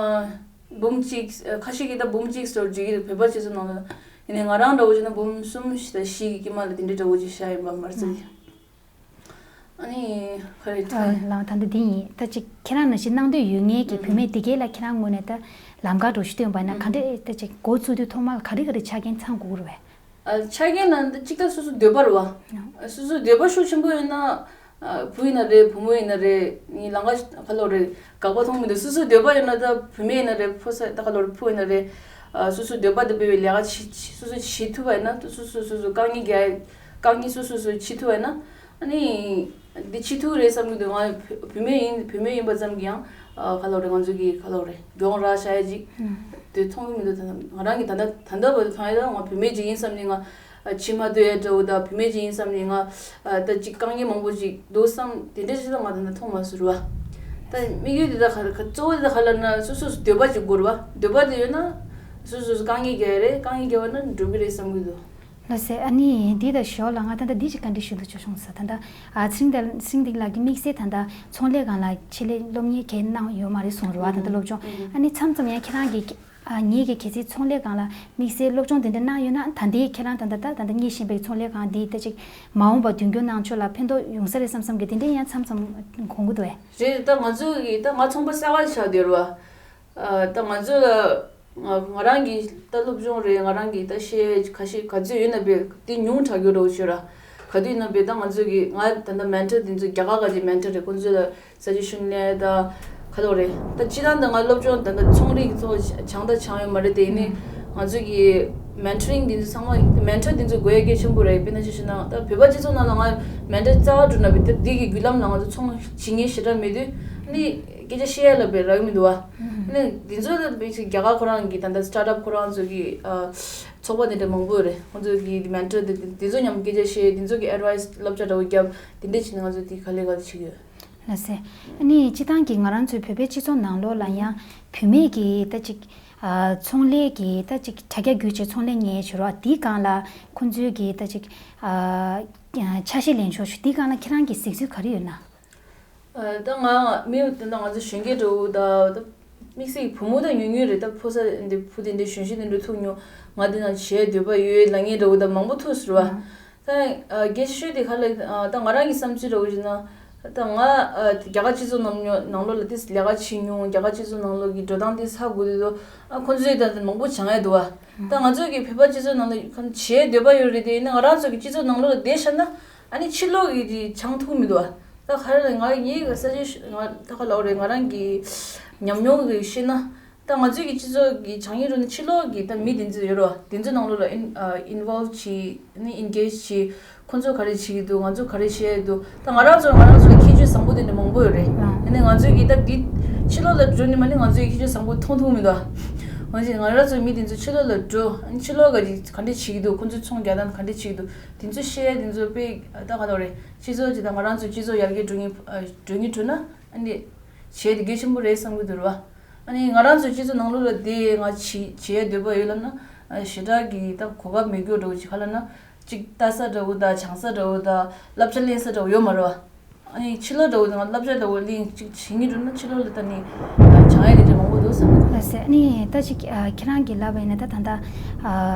འབུམ་གཅིག་ཨ་ཁ་ཤས་ཀྱིས་ད་འབུམ་གཅིག་ཙམ་བརྗོད་ཀྱི་རེད། བོད་པ་སྤྱི་ཚོགས་ནང་ལ། ཡིན་ནའི་ང་རང་འདྲ་བོ་བྱས་ན་འབུམ་གསུམ་བཞི་དང་བཞི་གི་དཀྱིལ་མ་ལ་དེ་འདྲའི་འདྲ་བོ་ཅིག་བཞག་ཡིན་པ་མ་རྩ་དེ། ཨ་ནི་ག་རེ་ཨ། ལགས། ད་ལྟ་འདི་ཡིན། ད་ཅིག་ཁྱེད་རང་ནང་བཞིན་གནང་འདོད་ཡོད་མཁན་གྱི་བུད་མེད་དེ་གས་ལ་ཁྱེད་རང་ངོས་ནས་ད་ལམ་ཁ་འདྲ་ཞིག་སྟོན་པ་ན། ག་འདྲས་ད་ཅིག་འགོ་བཙུགས་དུས་ཐོག་མར་ག་རེ་ག་རེ་ཆ་རྐྱེན་ཚང་དགོས་ཀྱི་རེད་པས། ཨ། ཆ་རྐྱེན་ལ་འདི་གཅིག་ད་སོ་སོ་འདོད་པ་རེད་པ། སོ་སོ་འདོད་པ་ཤུགས་ཆེན་པོ་ཡོད་ན། ཨ། བུ་ཡིན་ན་རེད། བུ་མོ་ཡིན་ན་རེད། ངའི་ལམ་ཁ་ག་ལབ་རེད། དགག་པ་མཐོང་མི་འདུག་སོ་སོ་འདོད་པ་ཡོད་ན། ད་བུད་མེད་ཡིན་ན་རེད། ཕོ་གསར་ད་ག་ལབ་རེད། བུ་ཡིན་ན་རེད། ཨ། སོ་སོ་འདོད་པ་དེ་འབད་བའི་ལས་ཀ་བྱེད། སོ་སོ་བྱེད་ཐུབ་པ་ཡིན་ན། སོ་སོ་སོ་སོ་དཀའ་ངལ་རྒྱག་དཀའ་ངལ་སོ་སོ་སོ་བྱེད་ཐུབ་པ་ཡིན་ན། ཨ་ནི་འདི་བྱེད་ཐུབ་རེད་བསམ་གྱི་འདུག་ང་བུ་བུད་མེད་ཡིན། བུད་མེད་ཡིན་པ་ཙམ་གྱིས་ཡང་། ཨ། ག་ལབ་རེད། ང་ཚོ་གི་ག་ལབ་རེད། གྱོང་རག་ཤ་ཡ་ཅིག་དེ་མཐོང་གི་མི་འདུག་ད་ང་རང་གི་ད་ལྟ་ད་ལྟ་བར་དུ་མཐོང་ཡ། ད་ང་བུད་མེད་ཅིག་ཡིན་བསམ་ནས་ང་ཨ། ཕྱི་མ་སྡོད་ཡ་འདྲ་བོ་དང་། བུད་མེད་ཅིག་ཡིན་བསམ་ནས་ང་ཨ། ད་ཅིག་དཀའ་ངལ་མང་པོ་ཅིག་འདུག་བསམ་དེ་འདྲ་ཅིག་ད་ང་ད་ལྟ་མཐོང་མ་སོང་རེད་པ། ད་དམིགས་ཡུལ་དེ་ད་ག་ག་གཙོ་བོ་དེ་ད་ག་ལབ་ན། སོ་སོ་སོ་འདོད་པ་ཅིག་དགོས་རེད་པ། འདོད་པ་དེ་ཡོད་ན་སོ་སོ་སོ་དཀའ་ངལ་རྒྱག་ཡ་རེད། དཀའ་ངལ་རྒྱག་པ་ན་འགྲུབ་ཀྱི་རེད་བསམ་གྱི་འདུག་ལགས་སེ། ཨ་ནི་འདི་དང་ཞོར་ལ་ང་ད་ལྟ་འདི་ཅིག་བཀའ་འདྲི་ཞུ་འདོད་བྱུང་སོང་། ད་ལྟ་ཨ། ཚེ་རིང་དང་། ཚེ་རིང་ལགས་ཀྱིས་དམིགས་བསལ་ད་ལྟ་ཚོང་ལས་སྒང་ལ་ཆེད་ལས་སློབ་གཉེར་གང་གནང་ཡོད་མ་རེད་གསུངས་རེད་པ། ད་ལྟ་སློབ་སྦྱོང་། ཨ་ནི་མཚམས་མཚམས་ཡང་ཁྱེད་རང་གིས། ཨ། ངེད་ཀྱིས་གལ་སྲིད་ཚོང་ལས་སྒང་ལ་དམིགས་བསལ་སློབ་སྦྱོང་དེ་འདྲ་གནང་ཡོད་ན། ད་ལྟའི་ཁྱེད་རང་ད་ལྟ་ད་ད་ལྟ་གཉེར་བཞིན་པའི་ཚོང་ལས་ཁང་འདི་ད་ཅིག་མ་འོངས་པ་མདུན་སྐྱོད་གནང་ཕྱོགས་ལ་ཕན་ཐོགས་ཡོང་ས་རེད་བསམ་བསམ་གྱི་དེ་འདྲ་ཡང་མཚམས་མཚམས་དགོངས་ཀྱི་འདུག་གས། རེད། ད་ང་ཚོ་གི་ད་ང་ཚོང་པ་གསར་པ་ཆགས་བསྡད་རེད་པ། ཨ། ད་ང་ཚོ་ལ་ང་ང་རང་གི་ད་སློབ་སྦྱོང་རེད། ང་རང་གི་ད་ཤེས་ཡ་ཁ་ཤས་ག་ཚོད་ཡོད་ན་བས་དེ་ཉུང་དྲགས་ཡོད་འགྲོ་ཞུ་ར། ག་དུས་ན་བས་ད་ང་ཚོ་གི་ང་ད་ལྟ་མེན་ཊར་དེ་ཚོ་རྒྱ་གར་ག་ཅིག་མེན་ཊར་རེད། ཁོང་ཚོ་ལ་ས་ཆ་ཤུན་ལེ་ད་ག་ལབ་རེད། ད་སྤྱི་བཏང་ད་ང་སློབ་སྦྱོང་ད་ད་ཚོང་རིག་ཚོ་སྦྱངས་ད་སྦྱངས་ཡོད་མ་རེད། དེ་ཡིན་ནི་ང་ཚོ་གི་མེན་ཊར་རིང་དེ་ཚོ་ཚང་མ། མེན་ཊར་དེ་ཚོ་དགོས་ཡ་གལ་ཆེན་པོ་རེད། དཔེར་ན་ཆ་བཞག་ན་ད་བོད་པ་སྤྱི་ཚོགས་ནང་ལ་ང་མེན་ཊར་རྩ་བ་འགྲུབ་ན་བས་ད་འདི་གི་བརྒྱུད་ལམ་ལ་ང་ཚོ་ཚོང་བྱེད་མཁན་ཞེ་དྲག་མེད་དུས་ནི་སྐད་ཆ་བཤད་ཡ་ལ་བས་རག་གི་མི་འདུག་པ། ནི་དེ་ཚོ་ད་བས་རྒྱ་གར་ཁོ་རང་གི་ད་ད་སི་ཊར་ཊི་ཨབ་ཁོ་རང་ཚོ་གི་ཨ། ཚོགས་པ་དེ་འདྲ་མང་པོ་ཡོད་རེད། ཁོང་ཚོ་གི་མེན་ཊར་དེ་དེ་ཚོ་མཉམ་སྐད་ཆ་བཤད། དེ་ཚོ་གི་ཨེ་ཌི་ཝའི་སི་བསླབ་བྱ་འདྲ་བོ་རྒྱབ། དེ་འདྲ་བྱས་ནས་ང་ཚོ་དེ་ག་ལེ་ག་ལེ་བྱེད་ཀྱི་ཡོད། ལགས་སེ། ཨ་ནི་སྤྱི་བཏང་གི་ང་རང་ཚོའི་བོད་པའི་སྤྱི་ཚོགས་ནང་ལོགས་ལ་ཡང་བུད་མེད་ཀྱི་ད་ཅིག་ཨ། ཚོང་ལས་ཀྱི་ད་ཅིག་དྲ་རྒྱ་བརྒྱུད་བྱས་ཚོང་ལས་གཉེར་བྱེད་རོགས་དེའི་སྒང་ལ་ཁོང་ཚོའི་གི་ད་ཅིག་ཨ། ཆ་ཤས་ལེན་ཆོག་ཞུ། དེའི་སྒང་ལ་ཁྱེད་རང་གི་གཟིགས་ཚུལ་ག་རེ་ཡོད་ན། ཨ། ད་ང་མི་ད་ང་ཚོ་གཞོན་སྐྱེས་འདྲ་བོ་ད་ད་དམིགས་བསལ་བུ་མོ་ད་ཉུང་ཉུང་རེད། ད་ཕོ་གསར་འདི་བུ་དེ་འདྲ་གཞོན་གཞོན་དེ་འདྲ་ཐུག་མྱོང་། ང་འདི་ནང་བྱེད་འདོད་པ་ཡོད་ལབ་མཁན་འདྲ་བོ་ད་མང་པོ་ཐུག་སོང་ར། ད་ཨ། སྐད་ཆ་ཤོད་དེ་ག་ལ། ཨ། ད་ང་རང་གི་བསམ་ཚུལ་འདྲ་བོ་ཞིག་ན། ད་ང་ཨ། རྒྱ་གར་སྤྱི་ཚོགས་ནང་ནང་ལོགས་ལ་དེ་ལས་ཀ་བྱེད་མྱོང་། རྒྱ་གར་སྤྱི་ཚོགས་ནང་ལོགས་ཀྱི་འགྲོ་སྟངས་དེ་ཧ་གོ་དུས་དུ། ཨ། ཁོང་ཚོས་ད་མང་པོ་སྦྱང་ཡ་འདུག་པ། ད་ང་ཚོ་གི་བོད་པ་སྤྱི་ཚོགས་ནང་ལ་ཁོང་བྱེད་འདོད་པ་ཡོད་རེད། དེ་ཡིན་ན་ང་རང་ཚོ་གི་སྤྱི་ཚོགས་ནང་ལོགས་ལ་བསྡད་བཞག་ན། ཨ་ནི་ཕྱི་ལོགས་ཀྱི་དེ་སྦྱང་ཐུབ་མི་འདུག་པ། ད་ག་རེ་ལ་ང་ངའི་ས་ཆ་ང་ད་ག་ལབ་རེད། ང་རང་གི་ཉམས་མྱོང་གི་བཤད་ན། ད་ང་ཚོའི་གི་སྤྱི་ཚོགས་ཀྱི་སྦྱང་ཡིག་རུ་ནི་ཕྱི་ལོགས་ཀྱི་ད་མི་དེ་ཚོ་ཡོད་རེད་པ། དེ་ཚོའི་ནང་ལོགས་ལ་ཨིན་ཨ་ཨིན་ཝོལབ་བྱེད། ཨ་ནི་ཨེན་གེཇ་བྱེད། ཁོང་ཚོ་ག་རེ་བྱེད་ཀྱི་འདུག་ང་ཚོ་ག་རེ་བྱེད་ཀྱི་འདུག་ད་ང་རང་ཚོ་ལ་ཁྱད་ཆོས་བཟང་པོ་དེ་འདྲ་མང་པོ་ཡོད་རེད། ཨ་ནི་ང་ཚོའི་གི་ད་འདི་ཕྱི་ལོགས་ལ་འགྲོ་ནི་མ་ནི་ང་ཚོའི་ཁྱད་ཆོས་བཟང་པོ་མཐོང་ཐུབ་མི་འདུག་འོན་ཀྱང་ང་རང་ཚོའི་མི་དེ་ཚོ་ཕྱི་ལོགས་ལ་འགྲོ། ཨ་ནི་ཕྱི་ལོགས་ག་ཅིག་ག་འདྲ་བྱེད་ཀྱི་འདུག་ཁོང་ཚོའི་ཚོང་རྒྱག་སྟངས་ག་འདྲ་བྱེད་ཀྱི་འདུག་དེ་ཚོ་བཤད་ཡ་དེ་ཚོ་དཔེ་ད་ག་ལབ་རེད། སྤྱི་ཚོགས་ཀྱི་ད་ང་རང་ཚོའི་སྤྱི་ཚོགས་ཡར་རྒྱས་འགྲོ་ངེས་འགྲོ་ངེས་འགྲོ་ན། ཨ་ནི་བྱེད་དེ་གལ་ཆེན་པོ་རེད་བསམ་གྱི་འདུག་ར། ཨ་ནི་ང་རང་ཚོའི་སྤྱི་ཚོགས་ནང་ལོགས་ལ་དེ་ང་བྱེད་བྱེད་ཡ་འདོད་པ་ཡོད་ལབ་ན། ཨ། ཞེ་དྲག་གི་ད་གོ་སྐབས་མེད་རྒྱུ་འདྲ་བོ་ཅིག་ག་ལབ་ན། ཅིག་ལྟ་ས་འདྲ་བོ་དང་སྦྱང་ས་འདྲ་བོ་དང་བསླབ་བྱ་ལེན་ས་འདྲ་བོ་ཡོད་མ་རེད་པ། ཨ་ནི་ཕྱི་ལོགས་འདྲ་བོ་དང་བསླབ་བྱ་འདྲ་བོ་ལེན་ཅིག་བྱེད་ཀྱི་འདུག་ན་ཕྱི་ལོགས་ལ་ད་ནི་སྦྱང་ཡ་དེ་འདྲ་མང་པོ་འདུག་བསམ་གྱི་འདུག་ལགས་སེ། ཨ་ནི་ད་ཅིག་ཨ། ཁྱེད་རང་གིས་ལབ་པ་ཡིན་ན་ད་ད་ལྟ་ཨ།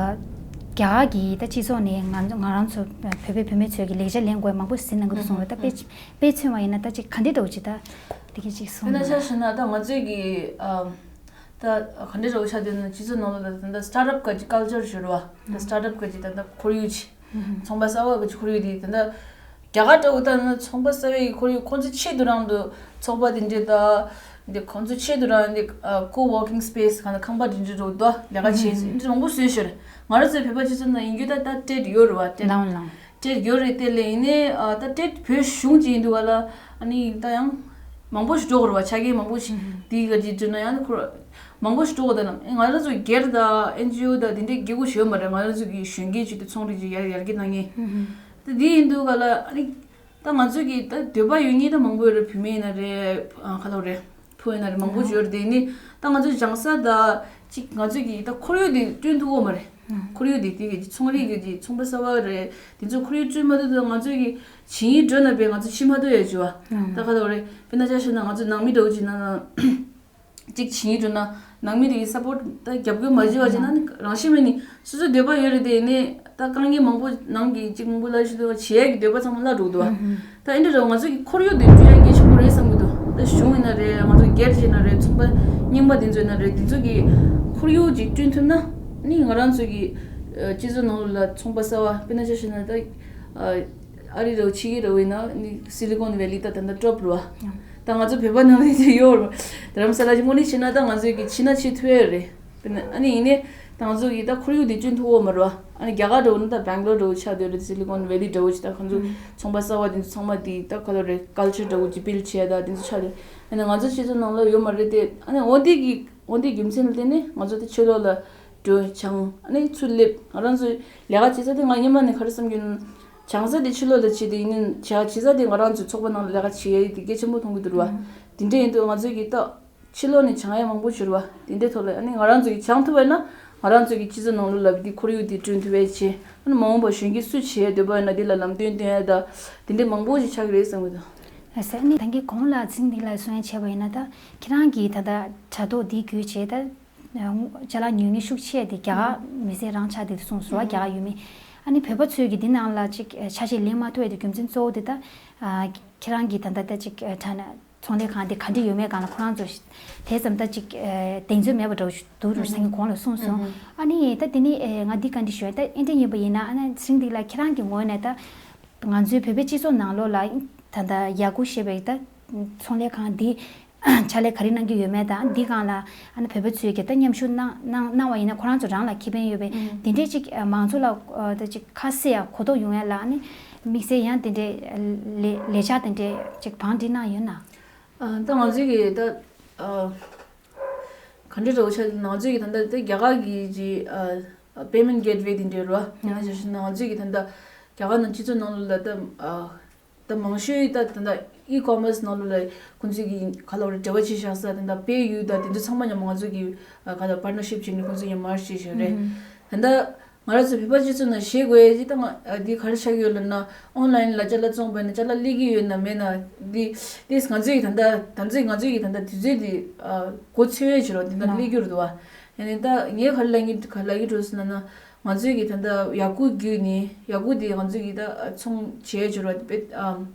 རྒྱ་གར་གྱི་ད་སྤྱི་ཚོགས་ནས་ང་ང་རང་ཚོ་བོད་པའི་བུད་མེད་ཚོས་ཀྱི་ལེགས་ཆ་ལེན་དགོས་མང་པོ་ཟིན་གནང་གི་འདུག་གསུངས་རེད། ད་དཔེ་དཔེ་མཚོན་པ་ཡིན་ན་ད་ཅིག་ག་འདྲས་འདྲ་བོ་ཅིག་ད་དེ་གས་ཅིག་གསུངས། དཔེར་ན་ཆ་བཞག་ན་ད་ང་ཚོས་ཀྱི་ཨ། ད་ག་འདྲས་འདྲ་བོ་ཆགས་བསྡད་ན་སྤྱི་ཚོགས་ནང་ལ་ད་ད་སི་ཊར་ཊི་ཨབ་ག་ཅིག་ཀལ་ཅར་ཞུ་རེད་པ། ད་སི་ཊར་ཊི་ཨབ་ག་ཅིག་ད་ད་ཁོར་ཡུག་ཅིག་ཚོང་པ་གསར་པ་གི་ཁོར་ཡུག་དེ་ད་ལྟ་རྒྱ་གར་འདྲ་བོ་ལྟ་ན་ཚོང་པ་གསར་པའི་ཁོར་ཡུག་ཁོང་ཚོ་ཆེད་དུ་རང་དུ་ཚོགས་པ་དེ་འདྲས་དང་། འདི་ཁོང་ཚོ་ཆེད་དུ་རང་འདི་ཀོ་ཝོར་ཀིང་སི་པེ་སི་གང་ལ་ཁང་པ་དེ་འདྲས་འདྲ་བོ་དང་ལས་ཀ་བྱེད་ས་འདི་མང་པོ་བཟོས་ཤག་ང་རང་ཚོའི་བོད་པ་སྤྱི་ཚོགས་ནང་ཡིན་རྒྱུ་ད་ད་ཊེཌ་ཡོད་རེད་པ། ཊེཌ་ལའང་ལའང་ཊེཌ་ཡོད་རེད། དེ་ལས་ཡིན་ནའི་ཨ་ད་ཊེཌ་བོད་གཞུང་གཅིག་ཡིན་དུས་ག་ལ་ཨ་ནི་ད་ཡང་མང་པོ་ཞིག་འགྲོ་དགོས་རེད་པ། ཆ་རྐྱེན་མང་པོ་ཞིག་དེ་ག་དེ་བསྒྲུབ་ན་ཡང་ཁོ་མང་པོ་ཞིག་འགྲོ་དགོས། ད་ནམ་ང་རང་ཚོ་སྒེར་དང་ཨེན་ཇི་ཨོ་དང་དེ་འདྲའི་སྒེར་གུ་ཞིག་ཡོད་མ་རེད། ང་རང་ཚོ་གི་གཞོན་སྐྱེས་ཅིག་དེ་ཚོང་རིགས་ཅིག་ཡར་ཡར་རྒྱས་གནང་མཁན། ད་དེ་ཡིན་དུས་ག་ལ་ཨ་ནི་ད་ང་ཚོས་ཀྱི་ད་འདོད་པ་ཡོད་མཁན་ད་མང་པོ་ཡོད་རེད། བུད་མེད་ཡིན་ན་རེད། ཨ། ག་ལབ་རེད། བུ་ཡིན་ན་རེད། མང་པོ་ཡོད་རེད། དེ་ནི་ད་ང་ཚོས་སྦྱང་ས་ད་ཅིག་ང་ཚོས་ཀྱི་ད་ཁོར་ཡུག་དེ་བསྐྲུན་ཐུབ་ཀྱི་མ་རེད། ཁོར་ཡུག་དེ་དེ་གི་ཚོང་རིགས་ཀྱི་དེ་ཚོང་པ་གསར་པ་རེད། དེ་ཚོ་ཁོར་ཡུག་བསྐྲུན་མ་ཐུབ་དུས་ང་ཚོས་ཀྱི་བྱེད་ཡིན་འགྲོ་ན་བས་ང་ཚོ་ཕྱི་མ་ཐོ་ཡ་བྱུ་བ། ད་ག་ལབ་རེད། དཔེར་ན་ཆ་བཞག་ན་ང་ཚོ་ནང་མི་འདྲ་བོ་ཅིག་ན་ན། གཅིག་བྱེད་ཀྱི་འདུག་ན་ནང་མི་དེ་གིས་སཔོར་ཊི་ད་རྒྱབ་སྐྱོར་མ་བྱས་པ་བྱས་ན་ནི་རང་བཞིན་མེད་ནི་སོ་སོའི་འདོད་པ་ཡོད་རེད། དེ་ནི་ ད་དཀའ་ངལ་མང་པོ་ནང་གི་གཅིག་མང་པོ་ལ་ཞུ་དུས་བྱེད་ཡག་གི་འདོད་པ་ཚང་མ་བརླག་འགྲོ་གི་འདུག་བ། ད་ཨེ་འདྲ་རེད། ང་ཚོ་གི་ཁོར་ཡུག་དེ་བསྐྲུན་ཡག་གལ་ཆེན་པོ་རེད་བསམ་གི་འདུག་ད་གཞུང་ཡིན་ན་རེད། ང་ཚོ་སྒེར་བྱས་ན་རེད། ཚོང་པ་རྙིང་པ་དེ་ཚོ་ཡིན་ན་རེད། དེ་ཚོ་གི་ཁོར་ཡུག་ཅིག་བསྐྲུན་ཐུབ་ན་ནི་ང་རང་ཚོ་གི་ཨ་སྤྱི་ཚོགས་ནང་ལོགས་ལ་ཚོང་པ་གསར་བ་དཔེར་ན་ཆ་བཞག་ན་ད་ཨ་ཨ་རི་རེད། ཕྱི་རྒྱལ་རེད་ཡིན་ན་ནི་སི་ལི་ཀོན་ཝེ་ལི་ད་ད་ལྟ་ཊོབ་རེད་བ། ད་ང་ཚོ་བོད་པ་ནང་ལ་དེ་ཡོད་རེད། རྡ་རམ་ས་ལ་ཞིག་དངོས་གནས་བྱས་ན་ད་ང་ཚོ་གི་ཕྱི་ན་ཕྱི་ཐུབ་ཡོད་རེད། དཔེར་ན་ཨ་ནི་ཡིན་ནའི་ད་ང་ཚོ་གི་ད་ཁོར་ཡུག་དེ་བསྐྲུན་ཐུབ་ཡོད་མ་རེད་བ། ཨ་ནི་རྒྱ་གར་འདྲ་བོ་ནི་ད་སྦེང་ལོར་འདྲ་བོ་ཆགས་བསྡད་ཡོད་རེད། སི་ལི་ཀོན་ཝེ་ལི་འདྲ་བོ་ཅིག་ད་ཁོང་ཚོ་ཚོང་པ་གསར་བ་དེ་ཚོ་ཚང་མ་དེ་ད་ག་ལ་རེད། ཀལ་ཅར་འདྲ་བོ་ཅིག་བིལ་བྱས། ད་དེ་ཚོ་ཆགས་རེད། ཨ་ནི་ང་ཚོ་སྤྱི་ཚོགས་ནང་ལ་ཡོད་མ་རེད་དེ། ཨ་ནི་འོ་དེ་གི་འོ་དེ་རྒྱུ་མཚན་ལ་བརྟེན་ནས་ང་ཚོ་དེ་ཕྱི་ལོགས་ལ་འགྲོ་བྱང་ཨ་ནི་ཚུར་སླེབས། ང་རང་ཚོ་ལས་ཀ་བྱེད་ས་དེ་ང་སྔོན་མ་ནས་ག་རེ་བསམ་གྱི་ཡོད་ན། བྱང་ས་དེ་ཕྱི་ལོགས་ལ་བྱེད་དེ་ཡིན་ནའི་བྱ་བྱེད་ས་དེ་ང་རང་ཚོའི་ཚོགས་པ་ནང་ལ་ལས་ཀ་བྱེད་ཡ་དེ་གལ་ཆེན་པོ་མཐོང་གི་འདུག་བ། དེ་འདྲ་ཡིན་དུས་ང་ཚོ་གི་ད་ཕྱི་ལོགས་ནས་སྦྱང་ཡ་མང་པོ་ཡོད་རེད་བ། དེ་འདྲའི་ཐོག་ལ་ཨ་ནི་ང་རང་ཚོ་གིས་སྦྱང་ཐུབ་པ་ཡིན་ན་ང་རང་ཚོ་གི་སྤྱི་ཚོགས་ནང་ལོགས་ལ་འདི་ཁོར་ཡུག་འདི་བསྐྲུན་ཐུབ་པའི་ཆེད། ཨ་ནི་མ་འོངས་པར་གཞོན་སྐྱེས་སུ་བྱེད་འདོད་པ་ཡིན་ན་འདི་ལ་ལམ་སྟོན་སྟོན་ཡ་ད་དེ་འདྲའི་མང་པོ་ཞིག་ཆགས་ཀྱི་རེད་བསམ་གྱི་འདུག་ལགས་སོ། ཨ་ནི་ད་གིན་གོང་ལ་ཚིག་འདི་ལ་གསུང་ཡ་བྱས་པ་ཡིན་ན། ད་ཁྱེད་རང་གིས་ད་ལྟ་དྲ་ཐོག་འདི་བརྒྱུད་བྱས་ད་ཅ་ལག་ཉོ་མཁན་ཤུགས་ཆེ་དེ་རྒྱ་གར་མི་སེར་རང་ཆགས་བསྡད་འདུག་གསུངས་སོང་བ། རྒྱ་གར་ཡུལ་མི། ཨ་ནི་བོད་པ་ཚོས་ཀྱིས་འདི་ནང་ལ་ཅིག་ཆ་ཤས་ལེན་མ་ཐུབ་པའི་དེ་རྒྱུ་མཚན་གཙོ་བོ་དེ་ད་ཁྱེད་རང་གིས་ད་ལྟ་ད་ཅིག་དྲ་ཚོང་ལས་ཁང་དེ་ག་འདྲ་ཡོད་མེད་སྒང་ལ་ཁོ་རང་ཚོ་དེ་ཙམ་ད་ཅིག་ཨ་གདེང་ཚོད་མེད་པ་འདྲ་བོ་ཞིག་འདུག་རུ་སེང་གེ་གོང་ལ་གསུངས་སོང་། ཨ་ནི་ད་དེ་ནི་ཨ་ང་འདི་བཀའ་འདྲི་ཞུ་ཡ། ད་ཨེ་འདྲ་ཡིན་པ་ཡིན་ན། ཨ་ནི་སེང་འདི་ལ་ཁྱེད་རང་གི་ངོས་ནས་ད་ང་ཚོའི་བོད་པའི་སྤྱི་ཚོགས་ནང་ལོགས་ལ་ད་ད་ཡ་གུ་ཞེས་པའི་ད་ཚོང་ལས་ཁང་འདི་ཕྱག་ལས་ག་རེ་གནང་གི་ཡོད་མེད་དང་། འདི་སྒང་ལ་ཨ་ནི་བོད་པ་ཚོས་ཀྱི་ད་མཉམ་ཞུགས་གནང་གནང་གནང་བ་ཡིན་ན་ཁོ་རང་ཚོ་རང་ལ་ཁེ་ཕན་ཡོད་པའི་དེ་འདྲའི་ཅིག་མང་ཚོགས་ལ་ད་ཅིག་ཁ་གསལ་ཡ་གོ་རྟོགས་ཡོང་ཡ་ལ་ཨ་ནི་དམིགས་བསལ་ཡང་དེ་འདྲའི་ལས་ལས་འཆར་དེ་འདྲའི་ཅིག་བང་སྒྲིག་གནང་ཡོད་ན། ཨ་ད་ང་ཚོས་ཀྱི་ད་ཨ་ག་འདྲ་འདྲ་བོ་ཆགས། ང་ཚོས་ཀྱི་ད་ལྟ་དེ་རྒྱ་གར་གྱི་ཅིག་ཨ་པེ་མེན་གེ་ཊི་ཝེ་དེ་འདྲ་རེད་བ། ཡང་ན་ཞུ་ན་ང་ཚོས་ཀྱི་ད་ལྟ་རྒྱ་གར་ནང་སྤྱི་ཚོགས་ནང་ལོགས་ལ་ད་ཨ་ད་མང་ཤོས་ད་ད་ལྟ་ཨི་ཀོ་མར་སི་ནང་ལོགས་ལ་ཁོང་ཚོས་ཀྱི་ག་ལ་བ་རེད། འབྲེལ་བ་བྱས་བཞག་ས་ད་ལྟ་པེ་ཡུ་ད་དེ་ཚོ་ཚང་མ་མཉམ་ང་ཚོས་ཀྱི་ཨ་ག་ལ་པར་ཊ་ནར་ཤིབ་བྱས་ནས་ཁོང་ཚོས་ཀྱི་མར་ཇི་བྱས་བཞག་རེད། ད་ལྟ་ང་རང་ཚོ་བོད་པ་སྤྱི་ཚོགས་ནང་ཤེས་དགོས་ཡ་ཅིག་ད་ང་ཨ་འདི་ག་རེ་ཆགས་ཀྱི་ཡོད་ལབ་ན། ཨོན་ལ་ཡིན་ལ་ཅ་ལག་བཙོང་པ་ཡིན་ན་ཅ་ལག་སླེབས་ཀྱི་ཡོད་ན་མེད་ན་འདི་དེས་ང་ཚོས་ཀྱི་ད་ལྟ་ད་ཚོད་ང་ཚོས་ཀྱི་ད་ལྟ་དུས་ཚོད་འདི་ཨ་གོ་ཚོད་ཡོད་ཕྱིར་རོ་དེ་འདྲ་སླེབས་ཀྱི་ཡོད་རེད་བ། ཡིན་ནའི་ད་ངས་ག་རེ་ལབ་ཀྱི་ག་རེ་ལབ་ཀྱི་འདུག་ཟེར་ན་ན། ང་ཚོས་ཀྱི་ད་ལྟ་ཡ་གུ་བརྒྱུད་ནས་ཡ་གུ་དེ་ང་ཚོས་ཀྱི་ད་ཚོང་བྱས་ཕྱིར་རོ་དཔེ་ཨ།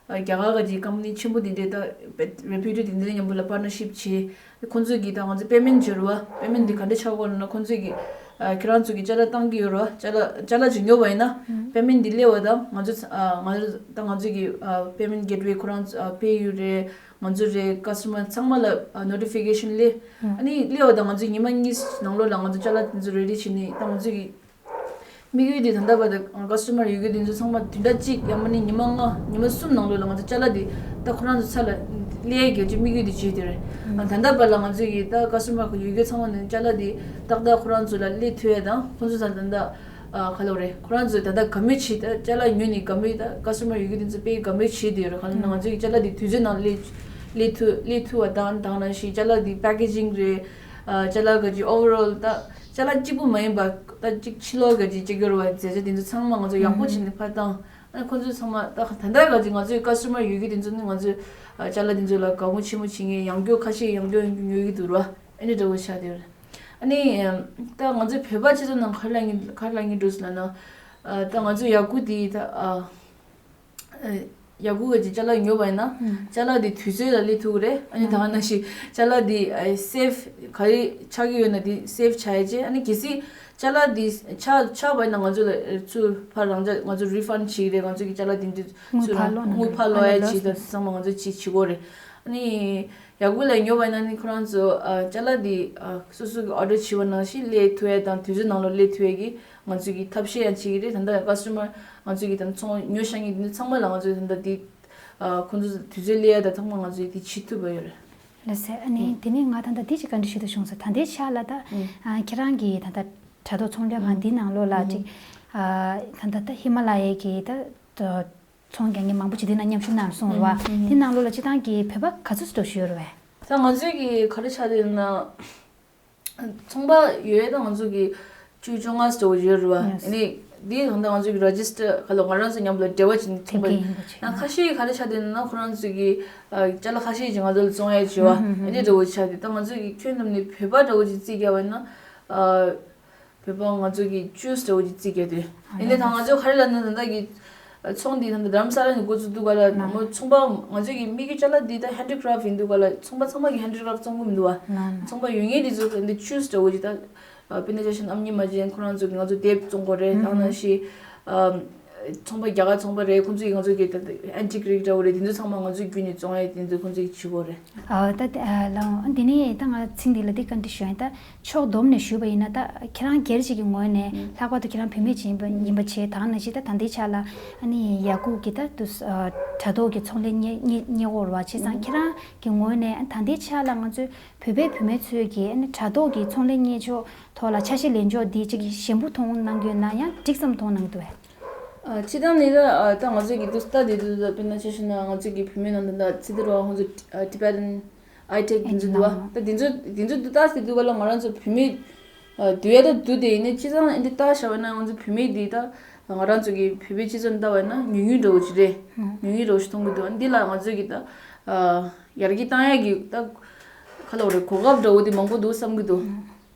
རྒྱ་གར་གྱི་ཀམ་པ་ནི་ཆེན་པོ་དེ་འདྲས་ད་རེ་པིའུ་ཊེཌ་དེ་འདྲས་མཉམ་པོ་ལ་པར་ཊ་ནར་ཤིབ་བྱས། ཁོང་ཚོས་ཀྱིས་ད་ང་ཚོ་པེ་མེན་ཊི་བྱེད་རོགས། པེ་མེན་ཊི་འདི་ག་འདྲས་ཆགས་ཀྱི་ཡོད་ལབ་ན། ཁོང་ཚོས་ཀྱིས་ཨ་ཁྱེད་རང་ཚོ་གི་ཅ་ལག་བཏང་གི་ཡོད་རོགས། ཅ་ལག་ཅ་ལག་ཅིག་ཉོ་བ་ཡིན་ན་པེ་མེན་ཊི་འདི་སླེབས་པ་དང་ང་ཚོ་ཨ་ང་ཚོ་ད་ང་ཚོས་ཀྱི་ཨ་པེ་མེན་ཊི་གེ་ཊི་ཝེ་ཁོ་རང་ཚོ་ཨ་པེ་ཡུ་རེད། ང་ཚོ་རེད། ཀ་སི་ཊ་མར་ཚང་མ་ལ་ཨ་ནོ་ཊི་ཕི་ཀེ་ཤན་སླེབས། ཨ་ནི་སླེབས་པ་དང་ང་ཚོས་ཉི་མ་གཉིས་ནང་ལོགས་ལ་ང་ཚོ་ཅ་ལག་དེ་ཚོ་རེ་ཌི་བྱས་ནས་ད་ང་ཚོས་ཀྱི་དམིགས་ཡུལ་དེ་ད་ལྟ་བར་དུ་ཀ་སི་ཊ་མར་ཡོད་རྒྱུ་དེ་ཚོ་ཚང་མ་བདུན་ཕྲག་གཅིག་ཡང་མིན་ན་ཉི་མ་ལྔ་ཉི་མ་གསུམ་ནང་ལོགས་ལ་ང་ཚོ་ཅ་ལག་དེ་ད་ཁོ་རང་ཚོ་ཚ་ལ་སླེབས་ཡག་གི་དམིགས་ཡུལ་དེ་བྱས་དེ་རེད། ཨ་ད་ལྟ་བར་ལ་ང་ཚོས་ཀྱི་ད་ཀ་སི་ཊ་མར་ཡོད་རྒྱུ་ཚང་མ་ནས་ཅ་ལག་དེ་ཏག་ཏག་ཁོ་རང་ཚོ་ལ་སླེབས་ཐུབ་ཡ་དང་ཁོ་ཚོ་ཚ་ད་ལྟ་ཨ་ག་ལབ་རེད། ཁོ་རང་ཚོས་ད་ལྟ་དགའ་མོས་བྱེད། ད་ཅ་ལག་ཉོས་ནས་དགའ་མོས། ད་ཀ་སི་ཊ་མར་ཡོད་རྒྱུ་དེ་ཚོ་དཔེ་དགའ་མོས་བྱེད་དེ་ཡོད་རེད། ག་ལབ་ན་ང་ཚོས་ཀྱི་ཅ་ལག་དེ་དུས་ཚོད་ནང་སླེབས་སླེབས་ཐུབ་སླེབས་ཐུབ་པ་དང་དེ་ནང་བཞིན་ཅ་ལག་དེ་པེ་ཀེ་ཇིང་རེད། ཨ་ཅ་ལག་གི་ཅིག་ཨོ་ཝར་ཨོལ་ད་ཅ་ལག་གཅིག་པུ་མ་ཡིན་པ་ད་ཅིག་ཕྱི་ལོགས་གི་ཅིག་ཅིག་ཡོད་རེད་བ། མཛེས་ཆ་དེ་ཚོ་ཚང་མ་ང་ཚོ་ཡག་པོ་བྱས་ནས་ཕར་བཏང་། ཨ་ཁོ་ཚོ་ཚང་མ་ད་ད་ལྟ་ག་ཅིག་ང་ཚོའི་ཀ་སི་ཊ་མར་ཡོད་རྒྱུ་དེ་ཚོ་ནི་ང་ཚོས་ཨ་ཅ་ལག་དེ་ཚོ་ལ་དགའ་མོས་ཆེན་པོ་བྱེད་མཁན། ཡང་བསྐྱར་ཁ་ཤས་ཡང་བསྐྱར་ཡང་བསྐྱར་ཉོ་གི་འདུག་ར། ཨ་ནི་འདྲ་བོ་ཆགས་བསྡད་ཡོད་རེད། ཨ་ནི་ད་ང་ཚོའི་བོད་པ་སྤྱི་ཚོགས་ནང་ག་རེ་ལབ་ཀྱི་ག་རེ་ལབ་ཀྱི་འདུག་ཟེར་ན་ན། ཨ་ད་ང་ཚོའི་ཡ་གུ་དེ་ད་ཨ་ཨ་ཡ་གུ་གི་ཅིག་ཅ་ལག་ཉོས་པ་ཡིན་ན་ཅ་ལག་དེ་དུས་ཚོད་ལ་སླེབས་ཐུབ་ཀྱི་རེད། ཨ་ནི་ད་ག་ནང་བཞིན་ཅ་ལག་དེ་ཨ་སེབ་ག་རེ་ཆགས་ཀྱི་ཡོད་ན་དེ་སེབ་བྱ་ཡ་བྱས། ཨ་ནི་གལ་སྲིད་ཅ་ལག་འདི་ཆག་ཆག་པ་ཡིན་ན་ང་ཚོ་ལ་ཚུར་ཕར་རང་ཅག་ང་ཚོ་རི་ཕན་ཌ་བྱེད་ཀྱི་རེད། ང་ཚོ་གི་ཅ་ལག་འདི་འདི་དངུལ་ཚུར་ཕར་སློག་གནང་དངུལ་ཕར་སློག་ཡ་ཨ་ནི་བྱེད་ད་ཚང་མ་ང་ཚོ་བྱེད་བྱེད་དགོས་རེད། ཨ་ནི་ཡ་གུ་ལ་ཉོ་བ་ཡིན་ན་ནི་ཁོ་རང་ཚོ་ཨ་ཅ་ལག་འདི་ཨ་སོ་སོ་གི་ཨོ་ཌར་བྱས་པ་ནང་བཞིན་སླེབས་ཐུབ་ཡ་དང་དུས་ཚོད་ནང་ལོགས་སླེབས་ཐུབ་ཡ་གི་ང་ཚོ་གི་ཐབས་ཤེས་ཡང་བྱེད་ཀྱི་རེད། ད་ལྟ་ཀ་སི་ཊ་མར་ང་ཚོ་གི་ད་ཚོང་ཉོ་བཞག་མཁན་འདི་ཚང་མ་ལ་ང་ཚོ་ད་ལྟ་འདི་ཨ་ཁོ་ཚོ་དུས་ཚོད་སླེབས་ཡ་ད་ཚང་མ་ང་ཚོ་གི་དེ་བྱེད་ཐུབ་པ་ཡོད་རེད། ལགས་སེ། ཨ་ནི་དེ་ནས་ང་ད་ལྟ་འདི་ཅིག་བཀའ་འདྲི་ཞུ་འདོད་བྱུང་སོང་། ད་ལྟའི་ཆ་ལ་ད་ཨ་ཁྱེད་རང་གིས་ད་ལྟ་དྲ་ཐོག་ཚོང་ལས་ཁང་འདི་ནང་ལོགས་ལ་ཅིག་ཨ་ད་ལྟ་ད་ཧི་མ་ལ་ཡའི་གི་ད་ཚོང་རྒྱག་མཁན་མང་པོ་ཅིག་འདི་ན་མཉམ་ཞུགས་གནང་སོང་རེད་བ། འདི་ནང་ལོགས་ལ་སྤྱིར་བཏང་གི་བོད་པ་ག་ཚོད་ཙམ་ཞིག་ཡོད་རེད་བས། ད་ང་ཚོའི་གི་ག་རེ་ཆགས་བསྡད་ན། ཚོང་པ་ཡོད་ད་ང་ཚོ་གི་བཅུ་བཅོ་ལྔ་ཙམ་ཡོད་རེད་བ། ཨ་ནི་འདི་ད་ལྟ་ང་ཚོ་གི་རེ་ཇི་སི་ཊར་ག་ལ་ང་རང་ཚོ་མཉམ་དུ་འབྲེལ་བ་བྱས་ནས་ཚོང་པ་ཡིན་ན་ཁ་ཤས་ག་རེ་ཆགས་བསྡད་ན་ཁོ་རང་ཚོ་གི་ཨ་ཅ་ལག་ཁ་ཤས་ཅིག་ང་ཚོ་ལ་བཙོང་ཡ་བྱེད་བ། ཨ་ནི་འདྲ་བོ་ཆགས་བསྡད། ད་ང་ཚོ་གི་ཁྱོན་བསྡོམས་ནས་བོད་པ་འདྲ་བོ་ཅིག་རྩིས་རྒྱག་པ་ཡིན་ན་ཨ། བོད་པ་ང་ཚོ་གི་ཅུས་འདྲ་བོ་ཅིག་བརྩི་གི་ཡོད་དུས། ཡིན་ནའི་ད་ང་ཚོ་ག་རེ་ལབ་ན་ད་ལྟ་གི་ཚོང་འདི་ད་ལྟ་རྡ་རམ་ས་ལ་ནས་འགོ་བཙུགས་དུས་ག་ལ་མོ་ཚོང་པ་ང་ཚོ་གི་དམིགས་ཡུལ་ཅ་ལག་འདི་ད་ཧེན་ཌི་ཀ་རབ་ཡིན་དུས་ག་ལ་ཚོང་པ་ཚང་མ་གི་ཧེན་ཌི་ཀ་རབ་བཙོང་གི་མི་འདུག་བ། ཚོང་པ་ཡོད་ངེས་འདི་ཚོ་འདི་ཅུས་འདྲ་བོ་ཅིག་ད་དཔེར་ན་ཆ་བཞག་ན་ཨ་མྱེས་རྨ་ཆེན་ཁོ་རང་ཚོ་གི་ང་ཚོ་དེབ་བཙོང་གི་ཡོད་རེད། ད་ནང་བཞིན་ཚོང་པ་རྒྱ་གར་ཚོང་པ་རེད། ཁོང་ཚོས་ང་ཚོ་གི་ད་ཨན་ཊིག་རིགས་འདྲ་བོ་རེད། དེ་ཚོ་ཚང་མ་ང་ཚོའི་བརྒྱུད་ནས་བཙོང་ཡས་དེ་ཚོ་ཁོང་ཚོས་བྱེད་ཀྱི་ཡོད་རེད། ཨ་ད་དེ་ཨ་ལའང་འདི་ནས་ད་ང་ཚིག་འདི་ལ་འདི་བཀའ་འདྲི་ཞུ་ཡ། ད་ཕྱོགས་བསྡོམས་ནས་ཞུས་པ་ཡིན་ན་ད་ཁྱེད་རང་སྒེར་གཅིག་གི་ངོས་ནས་ལྷག་པར་དུ་ཁྱེད་རང་བུད་མེད་ཅིག་ཡིན་པ་ཡིན་པ་བྱས། ད་ནང་བཞིན་ད་ད་ལྟའི་ཆ་ལ་ཨ་ནི་ཡ་གུ་གི་ད་དུ་ཨ་དྲ་ཐོག་གི་ཚོང་ལས་གཉེར་གཉེར་གཉེར་གོ་ར་བ་བྱས་ཙང་ཁྱེད་རང་གི་ངོས་ནས་ད་ལྟའི་ཆ་ལ་ང་ཚོའི་བོད་པའི་བུད་མེད་ཚོས་ཀྱི་ཨ་ནི་དྲ་ཐོག་གི་ཚོང་ལས་གཉེར་ཕྱོགས་ཐོག་ལ་ཆ་ཤས་ལེན་ཕྱོགས་འདི་གཅིག་ཞན་པོ་མཐོང་གནང་གི་ཡོད་ན་ཡང་འགྲིག་ཙམ་མཐོང་གནང་གི་འདུག་གས། ཨ་སྤྱིར་བཏང་ནི་ད་ཨ་ད་ང་ཚོའི་གི་འདུག་སྟ་དེ་འདུག་ད་དཔེར་ན་ཆ་བཞག་ན་ང་ཚོའི་གི་བུད་མེད་ནང་དུ་ད་ཚི་དེ་རུ་ཁོང་ཚོ་ཨ་Tibetan ཨའི་ཊེག་དེ་ཚོ་འདུག་བ། ད་དེ་ཚོ་དེ་ཚོ་འདུག་ད་སི་འདུག་ག་ལ་ང་རང་ཚོ་བུད་མེད་ཨ་འདུག་ཡ་ད་འདུག་དེ་ཡིན་ནའི་སྤྱིར་བཏང་འདི་ལྟ་བྱ་བ་ན་ང་ཚོ་བུད་མེད་འདི་ད་ང་རང་ཚོ་གི་བོད་པའི་སྤྱི་ཚོགས་ལྟ་བ་ན་ཉུང་ཉུང་འདྲ་བོ་ཅིག་རེད། ཉུང་ཉུང་འདྲ་བོ་ཞིག་མཐོང་གི་འདུག་འདི་ལ་ང་ཚོ་གི་ད་ཨ་ཡར་རྒྱས་བཏང་ཡ་གི་ད་ག་ལ་བ་རེད། གོ་སྐབས་འདྲ་བོ་དེ་མང་པོ་འདུག་བསམ་གི་འདུག་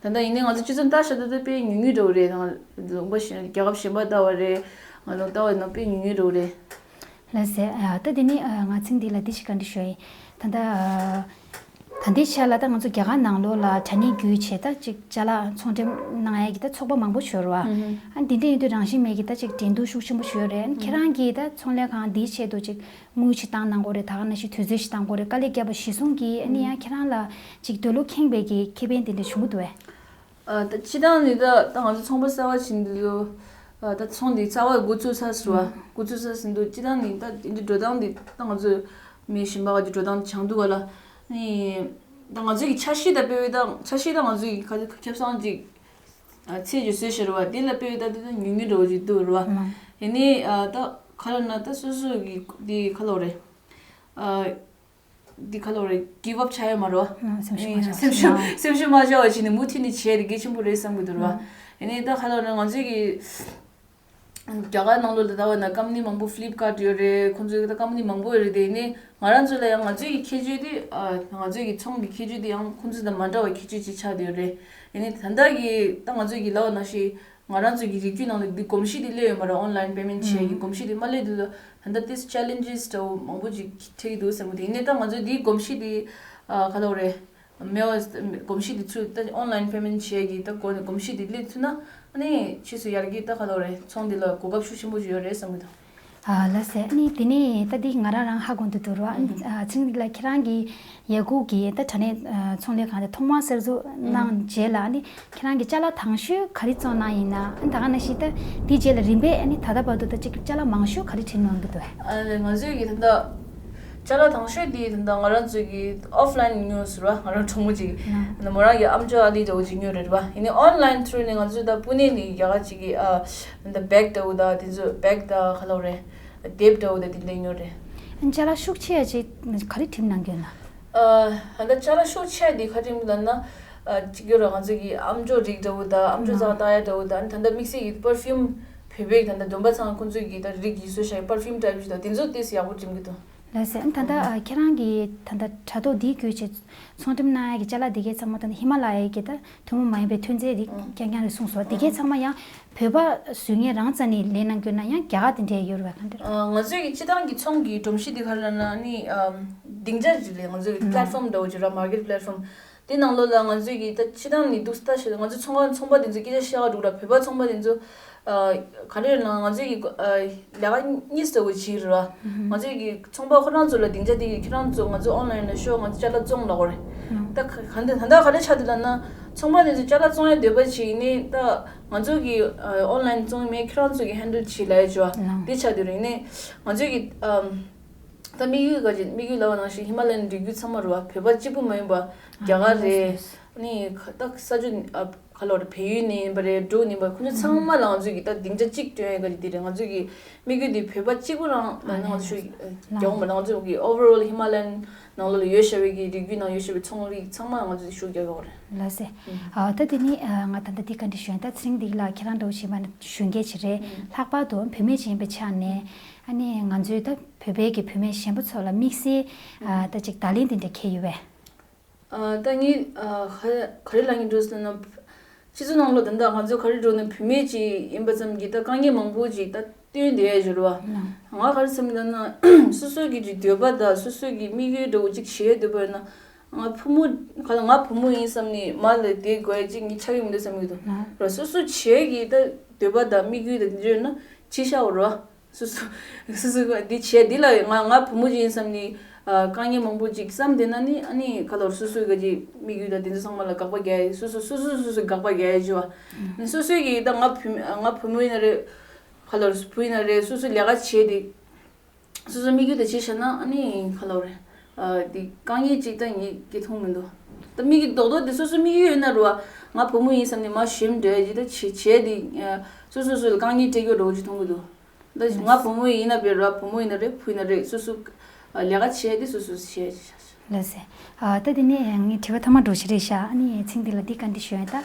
ད་ལྟ་ཡིན་ནའི་ང་ཚོ་སྤྱི་ཚོགས་ལྟ་བྱ་ད་ལྟ་དཔེ་ཉུང་ཉུང་འདྲ་བོ་རེད། ང་ལུང་པ་གཞན་རྒྱལ་ཁབ་གཞན་པ་ལྟ་བ་རེད། ང་ལུང་ལྟ་བ་ན་དཔེ་ཉུང་ཉུང་འདྲ་བོ་རེད། ལགས་སེ། ཨ་ད་དེ་ནི་ཨ་ང་ཚིག་འདི་ལ་འདི་ཞིག་བཀའ་འདྲི་ཞུ་ཡིན། ད་ལྟ་ཨ་ད་ལྟའི་ཆ་ལ་ད་ང་ཚོ་རྒྱ་གར་ནང་ལོགས་ལ་དྲ་གནས་བརྒྱུད་བྱས་ད་ཅིག་ཅ་ལག་ཚོང་འགྲེམས་གནང་ཡས་ཀྱི་ད་ཚོགས་པ་མང་པོ་ཡོད་རེད་བ། ཨ་འདི་འདྲ་ཡིན་དུས་རང་བཞིན་མེད་ཀྱི་ད་ཅིག་འགྲན་བསྡུར་ཤུགས་ཆེན་པོ་ཞིག་ཡོད་རེད། ཨ་ཁྱེད་རང་གིས་ད་ཚོང་ལས་ཁང་འདིའི་ཆེད་དུ་ཅིག་དངུལ་ཅིག་བཏང་གནང་དགོས་རེད། ད་ག་ནང་བཞིན་དུས་ཚོད་ཅིག་བཏང་དགོས་རེད། དཀའ་ལས་བརྒྱབ་པ་གཞི་བཟུང་གིས་ཨ་ནི་ཡང་ཁྱེད་རང་ལ་ཅིག་འདོད་བློ་ཁེངས་པའི་གི་ཁེ་ཕན་དེ་འདྲ་བྱུང་གི་འདུག་བས། ཨ་ད་སྤྱིར་བཏང་ནི་ད་ད་ང་ཚོ་ཚོང་པ་གསར་པ་ཕྱིན་དུས་ཨ་ད་ཚོང་འདི་རྩ་བ་འགོ་བཙུགས་ཚར་སོང་བ། འགོ་བཙུགས་ཚར་ཟིན་དུས་སྤྱིར་བཏང་ནི་ད་འདི་འགྲོ་སྟངས་འདི་ད་ང་ཚོ་མི་གཞན་པ་ག་ཅིག་འགྲོ་སྟངས་བྱང་འདུག་ག་ལ་ནི་ད་ང་ཚོའི་གི་འཆར་གཞི་ད་དཔེ་བའི་ད་འཆར་གཞི་ད་ང་ཚོའི་གི་ཁ་ཁེ་བཟང་ཅིག་ཨ་ཚེས་ཀྱི་སྲོལ་ཞིག་རེད་བ། དེ་ལ་དཔེ་བའི་ད་དེ་ད་ཉུང་ཉུང་འདྲ་བོ་ཅིག་འདུག་རེད་བ། ཡིན་ནའི་ཨ་ད་ག་ལ་ན་ད་སོ་སོ་གི་འདི་ག་ལ་རེད། ཨ། འདི་ག་ལ་རེད། གིབ་ཨབ་བྱ་ཡ་མ་རེད་བ། ཨ་སེམས་ཤུགས་མ་ཆག་སེམས་ཤུགས་སེམས་ཤུགས་མ་ཆག་པ་བྱས་ནས་མུ་མཐུད་ནས་བྱས་རེད། གལ་ཆེན་པོ་རེད་བསམ་གི་འདུག་རེད་བ། ཡིན་ནའི་ད་ག་ལ་རེད། ང་ཚོའི་གི་རྒྱ་གར་ནང་ལོགས་ལ་ད་བ་ན་ཀམ་ནི་མང་པོ་ཕི་ལིབ་ཀ་ཊི་ཡོད་རེད། ཁོང་ཚོའི་ད་ཀམ་ནི་མང་པོ་ཡོད་རེད། དེ་ཡིན་ནའི་ང་རང་ཚོ་ལ་ཡང་ང་ཚོའི་གི་ཁྱད་ཆོས་དེ་ཨ་ང་ཚོའི་གི་ཚོང་གི་ཁྱད་ཆོས་དེ་ཡང་ཁོང་ཚོ་དང་མ་འདྲ་བ་ཁྱད་ཆོས་ཅིག་ཆགས་བསྡད་ཡོད་རེད། ཡིན་ནའི་ད་ལྟ་གི་ད་ང་ཚོའི་གི་ལབ་པ་ནང་བཞིན། ང་རང་ཚོ་གི་རིགས་རྒྱུད་ནང་ལ་འདི་གོམས་གཤིས་འདི་སླེབས་ཡོད་མ་རེད། ཨོན་ལན་པེ་མེན་ཊི་བྱེད་ཡ་གི་གོམས་གཤིས་འདི་མ་སླེབས་དུས་ད་ལྟ་ཏིས་ཆེ་ལེན་ཇེས་འདྲ་བོ་མང་པོ་ཅིག་འཕྲད་ཀྱི་འདུག་བསམ་གི་འདུག་ཡིན་ནའི་ད་ང་ཚོ་འདིའི་གོམས་གཤིས་འདི་ཨ་ག་ལ་བ་རེད། མེད་པ་གོམས་གཤིས་འདི་ཚུར་ད་ཨོན་ལན་པེ་མེན་ཊི་བྱེད་ཡ་གི་ད་གོ་གོམས་གཤིས་འདི་སླེབས་ཐུབ་ན་ཨ་ནི་ཕྱིས་སུ་ཡར་རྒྱས་ད་ག་ལ་བ་རེད། ཚོང་འདི་ལ་གོ་སྐབས་ཤུགས་ཆེན་པོ་ཅིག་ཡོད་རེད་བསམ་གི་འདུག་ཨ་ལགས་སེ། ཨ་ནི་དེ་ནས་ད་འདི་ང་རང་རང་ཧ་གོ་འདུག་འདུག་ར། ཨ་ཚིག་འདི་ལ་ཁྱེད་རང་གི་ཡ་གུ་གི་ད་དྲ་གནས་ཚོང་ལས་ཁང་དེ་ཐོག་མར་གསར་འཛུགས་གནང་རྗེས་ལ་ཨ་ནི་ཁྱེད་རང་གི་ཅ་ལག་དང་ཤོས་ག་རེ་བཙོང་གནང་ཡིན་ན། ཨ་ནི་ད་ག་ནང་བཞིན་ད་འདི་རྗེས་ལ་རིམ་པས་ཨ་ནི་ད་ལྟ་བར་དུ་ད་ཅིག་ཅ་ལག་མང་ཤོས་ག་རེ་བྲིས་གནང་གི་འདུག་ཨ་ང་ཚོའི་གི་ད་ལྟ་ཅ་ལག་དང་ཤོས་དེ་ད་ལྟ་ང་རང་ཚོའི་གི་ཨོཕ་ལན་ཉོས་ཟེར་བ། ང་རང་གྲོགས་མོ་ཅིག་ད་མོ་རང་གི་ཨམ་ཅོག་ཨ་ལི་འདྲ་བོ་ཅིག་ཉོས་རེད་བ། ཡིན་ནའི་ཨོན་ལན་ཐུར་ནས་ང་ཚོས་ད་པུ་ནེ་ནས་རྒྱ་གར་ཅིག་གི་ཨ་ད་བེག་འདྲ་བོ་ད་དེ་ཚོ་བེག་ད་ག་ལ་བ་རེད། དེབ་འདྲ་བོ་དང་དེ་འདྲ་ཉོ་རེད། ཅ་ལག་ཤུགས་ཆེ་ཡ་ཅིག་ག་རེ་བྲིས་གནང་གི་ཡོད་ན། ཨ་ད་ཅ་ལག་ཤུགས་ཆེ་ཡ་དེ་ག་རེ་བྲིས་ལབ་ན། ཨ་གཅིག་གྱུར་ང་ཚོ་གི་ཨམ་ཅོག་རིགས་འདྲ་བོ་དང་ཨམ་ཅོག་རྩ་བ་བཏགས་ཡ་འདྲ་བོ་དང་ཨ་ནི་ད་ལྟ་དམིགས་བསལ་གྱི་པར་ཕིའུམ་བོད་པའི་ད་ལྟ་བསྡོམས་པ་ཚང་ཁོང་ཚོའི་གི་ད་རིགས་ཡིན་སྲོལ་བྱ་ཡི་པར་ཕིའུམ་ཊའིབ་ཅིག་དང་དེ་ཚོ་ཏོག་ཙམ་ཡག་པོ་འགྲིམ་གི་འདུག་ལགས་སེ། ཨ་ནི་ད་ལྟ་ཨ་ཁྱེད་རང་གི་ད་ལྟ་དྲ་ཐོག་འདི་བརྒྱུད་བྱས་ཚོང་འགྲེམས་གནང་ཡ་གི་ཅ་ལག་འདི་གའི་ཚང་མ་ད་ལྟ་ཧི་མ་ལ་ཡའི་གི་ད་ཐུན་མོང་མ་ཡིན་པའི་ཐོན་རྫས་རིགས་རྐྱང་རྐྱང་རེད་གསུངས་སོང་། འདི་གའི་ཚང་མ་ཡང་བོད་པ་བཟོ་མཁན་རང་རྩ་ནས་ལས་གནང་གི་ཡོད་ན་ཡང་རྒྱ་གར་དེ་འདྲས་ཡོད་རེད་བ། ག་འདྲ། ང་ཚོའི་གི་སྤྱི་བཏང་གི་ཚོང་གི་སྒྲོམ་གཞི་འདི་ག་རེ་ལབ་ན་ནི་སྡིངས་ཆ་ཅིག་རེད། ང་ཚོའི་གི་པི་ལེཊ་ཕོམ་འདྲ་བོ་ཅིག་ར། མར་ཀེཊ་པི་ལེཊ་ཕོམ་དེ་ནང་ལོགས་ལ་ང་ཚོའི་གི་ད་སྤྱི་བཏང་ནི་འདུག་ལྟ་བྱས་ང་ཚོའི་ཚོང་ཁང་ཚོང་པ་དེ་ཚོ་སྐད་ཆ་བཤད་ག་འགྲོ་གི་ར། བོད་པ་ཚོང་པ་དེ་ཚོ་ག་རེ་ལབ་ན་ང་ཚོའི་གི་ལས་ཀ་གཉིས་ལྟ་བུ་བྱེད་ཀྱི་རེད་བ། ང་ཚོའི་གི་ཚོང་པ་ཁོ་རང་ཚོ་ལ་སྡིངས་ཆ་དེ་གི་ཁྱེད་རང་ཚོ་ང་ཚོ་ཨོན་ལན་ལ་ཤོག་ང་ཚོ་ཅ་ལག་བཙོང་ལབ་དགོས་རེད། ད་ག་ད་ད་ལྟ་ག་རེ་ཆགས་འདུག་ལབ་ན་ཚོང་པ་དེ་ཚོ་ཅ་ལག་བཙོང་ཡ་འདོད་པ་བྱེད་ནི་ད་ང་ཚོ་གི་ཨོན་ལན་བཙོང་མེད། ཁྱེད་རང་ཚོ་གི་ཧན་ཌལ་བྱེད་ལབ་ཡ་བྱས་བ་དེ་ཆགས་འདུག་རེད། ནི་ང་ཚོའི་གི་ད་དམིགས་ཡུལ་ག་ཅིག་དམིགས་ཡུལ་ལབ་པ་ནང་བཞིན་ཧི་མ་ལ་ཡན་རི་རྒྱུད་ཚང་མ་རེད་བ། བོད་པ་གཅིག་པུ་མ་ཡིན་པ་རྒྱ་གར་རེད། ནི་ད་ས་ཆ་ག་ལ་བ་རེད། བལ་ཡུལ་ནས་ཡིན་པ་རེད། འབྲུག་ནས་ཡིན་པ་རེད། ཁོང་ཚོ་ཚང་མ་ལ་ང་ཚོས་ཀྱི་ད་སྡིངས་ཆ་གཅིག་སྟོན་ཡ་ག་ཅིག་དེ་རེད། ང་ཚོས་ཀྱི་དམིགས་ཡུལ་དེ་བོད་པ་གཅིག་པུ་རང་ལ་ནི་ང་ཚོ་ཞུ་རྒྱག་འོང་མ་རེད། ང་ཚོ་གི་ཨོ་ཝར་ཨོལ་ཧི་མ་ལ་ཡན་ནང་ལོགས་ལ་ཡོད་བཞག་པའི་གི་རི་རྒྱུད་ནང་ཡོད་བཞག་པའི་ཚོང་རིགས་ཚང་མ་ང་ཚོས་ཞུ་རྒྱག་ཡོད་རེད། ལགས་སེ། ཨ་ད་དེ་ནི་ཨ་ང་ད་ལྟ་འདི་བཀའ་འདྲི་ཞུ་ཡིན། ད་ཚེ་རིང་འདི་ལ་ཁྱེད་རང་འདྲ་བོ་ཞིག་མ་ནི་གཞོན་སྐྱེས་ཅིག་རེད། ལྷག་པར་དུ་བུད་མེད་ཅིག་ཡིན་པའི་ཆ་ནས་ཨ་ནི་ང་ཚོའི་ད་བོད་པའི་གི་བུད་མེད་གཞན་པ་ཚོ་ལ་དམིགས་བསལ་ཨ་ད་ཅིག་བརྡ་ལན་དེ་འདྲ་འཁེལ་ཡོད་པས། ཨ་ད་ངས་ཨ་ག་ག་རེ་ལབ་ཀྱི་འདུག་ཟེར་ན། སྤྱི་ཚོགས་ནང་ལོགས་ད་ལྟ་ང་ཚོ་ག་རེ་འགྲོ་ན་བུད་མེད་ཅིག་ཡིན་པ་ཙམ་གྱིས་ད་དཀའ་ངལ་མང་པོ་ཅིག་ད་བསྟན་བསྡད་ཡ་ཞིག་རེད་བ། ང་ག་རེ་བསམ་གྱི་འདུག་ན་སོ་སོ་གི་ཅིག་འདོད་པ་དང་སོ་སོ་གི་དམིགས་ཡུལ་འདྲ་བོ་ཅིག་བྱེད་འདོད་པ་ཡོད་ན། ང་བུ་མོ་ག་ལ་ང་བུ་མོ་ཡིན་བསམ་ནས་མ་ལ་དེ་དགོས་ཡ་ཅིག་ངས་ཆགས་ཀྱི་མི་འདུག་བསམ་གྱི་འདུག་ར། སོ་སོ་བྱེད་ཀྱི་ད་འདོད་པ་དང་དམིགས་ཡུལ་དང་འདི་ཡོད་ན་བྱེད་ཤ་བ་ར། སོ་སོ་སོ་སོ་ག་འདི་བྱས་འདི་ལ་ང་ང་བུ་མོ་ཅིག་ཡིན་བསམ་ནི། ཨ། དཀའ་ངལ་མང་པོ་ཅིག་བསམ་བསྡད་ན་ནི་ཨ་ནི་ག་ལོར་སོ་སོའི་ག་ཅིག་དམིགས་ཡུལ་དང་དེ་ཚོ་ཚང་མ་ལ་དགག་པ་རྒྱག་ཡ། སོ་སོ་སོ་སོ་སོ་སོ་དགག་པ་རྒྱག་ཡ་ཅིག་བ། ནི་སོ་སོའི་གི་ད་ང་བུ་ང་བུ་མོ་ཡིན་ན་རེད། ག་ལོར་བུ་ཡིན་ན་རེད། སོ་སོ་ལས་ཀ་བྱས་ཏེ། སོ་སོ་དམིགས་ཡུལ་དང་བྱས་བཞག་ན་ཨ་ནི་ག་ལོར་རེད། ཨ། འདི་དཀའ་ངལ་ཅིག་ད་ངས་ཀྱི་མཐོང་མི་འདུག་ད་དམིགས་ཡུལ་རྡོག་རྡོག་དེ་སོ་སོ་དམིགས་ཡུལ་ཡོད་ན་རུ་བ། ང་བུ་མོ་ཡིན་བསམ་ནི་མ་ཞིམ་འདྲ་ཅིག་ད་བྱས་བྱས་ཏེ། ཨ། སོ་སོ་སོ་ལ་དཀའ་ངལ་སྤྲད་རྒྱུ་འདྲ་བོ་ཅིག་མཐོང་གི་འདུག་ད་ང་བུ་མོ་ཡིན་ན་བེ་ར་བུ་མོ་ཡིན་ན་རེད། བུ་ཡིན་ན་རེད། སོ་སོ་ལས་ཀ་བྱས་ཏེ་སོ་སོ་བྱས། ལགས་སེ། ཨ། ད་དེ་ནས་ངའི་དྲི་བ་ཐ་མ་འགྲོ་ཞིག་རེད་ཤག་ཨ་ནི་ཚིག་འདི་ལ་འདི་བཀའ་འདྲི་ཞུ་ཡ། ད་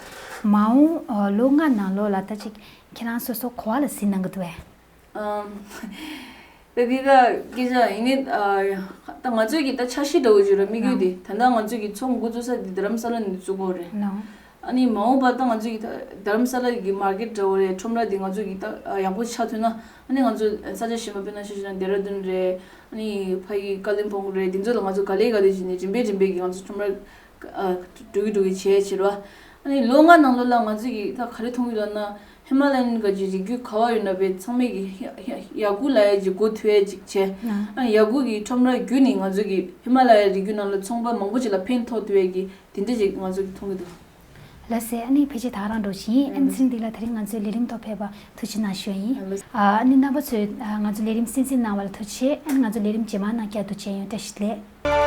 མ་འོངས་ལོ་ལྔ་ནང་ལོགས་ལ་ད་ཅིག་ཁྱེད་རང་སོ་སོ་ག་པར་ལ་གཟིགས་གནང་གི་འདུག་གས། ཨམ། ད་འདི་ད་སྐད་ཆ་ཡིན་ནི། ཨ། ད་ང་ཚོའི་གི་ད་འཆར་གཞི་འདྲ་བོ་ཅིག་ར། དམིགས་ཡུལ་དེ་ད་ལྟ་ང་ཚོའི་གི་ཚོགས་འགོ་བཙུགས་ས་དེ་རྡ་རམ་ས་ལ་ནས་བཙུགས་ཀྱི་ཡོད་རེད། ཨ་ནི་མ་འོངས་པ་ད་ང་ཚོ་གི་ད་རྡ་རམ་ས་ལ་གི་མར་ཀེཊ་འདྲ་བོ་རེད། ཁྲོམ་ར་འདི་ང་ཚོ་གི་ད་ཡག་པོ་ཆགས་ཐུབ་ན། ཨ་ནི་ང་ཚོ་ས་ཆ་གཞན་པ་དཔེར་ན་ཆ་བཞག་ན་ལྡེ་ར་ལྡུན་རེད། ཨ་ནི་ཕ་གི་ཀ་ལིམ་པོང་རེད། འདི་ཚོ་ལ་ང་ཚོ་ག་ལེ་ག་ལེ་བྱས་ནས་རིམ་པས་རིམ་པས་ཀྱི་ང་ཚོ་ཁྲོམ་ར་འགྲོ་གི་འགྲོ་གི་བྱས་ཕྱིར་བ། ཨ་ནི་ལོ་ལྔ་ནང་ལོགས་ལ་ང་ཚོ་གི་ད་ག་རེ་མཐོང་གི་ཡོད་ན། ཧི་མ་ལ་ཡན་ག་གི་རི་རྒྱུད་ག་བ་ཡོད་ན་བས་ཚང་མས་ཀྱི་ཡ་ཡ་ཡ་གུ་ལ་ཡ་གི་སྒོ་ཐུ་ཡ་ཅིག་བྱས། ཨ་ནི་ཡ་གུ་གི་ཁྲོམ་ར་བརྒྱུད་ནས་ང་ཚོ་གི་ཧི་མ་ལ་ཡའི་རི་རྒྱུད་ནང་ལ་ཚོང་པ་མང་པོ་ཅིག་ལ་ཕན་ཐོགས་ཐུབ་ཡ་གི་དེ་འདྲ་ཅིག་ང་ཚོ་གི་མཐོང་གི་འདུག་ལགས་སེ། ཨ་ནི་ཕལ་ཆེར་ད་རང་འགྲོ་བཞིན་ཨ་ནི་ཚེ་རིང་འདི་ལ་དེ་རིང་ང་ཚོའི་ལས་རིམ་ཐོག་ཕེབས་པ་ཐུགས་རྗེ་གནང་ཞུ་ཡ་ཡིན། ཨ་ནི་རྣམ་པ་ཚོས་ང་ཚོ་ལས་རིམ་གསན་གཟིགས་གནང་བ་ལ་ཐུགས་རྗེ་ཆེ། ཨ་ནི་ང་ཚོ་ལས་རིམ་རྗེས་མ་ནང་བསྐྱར་དུ་མཇལ་ཡོང་། བཀྲ་ཤིས་བདེ་ལེགས།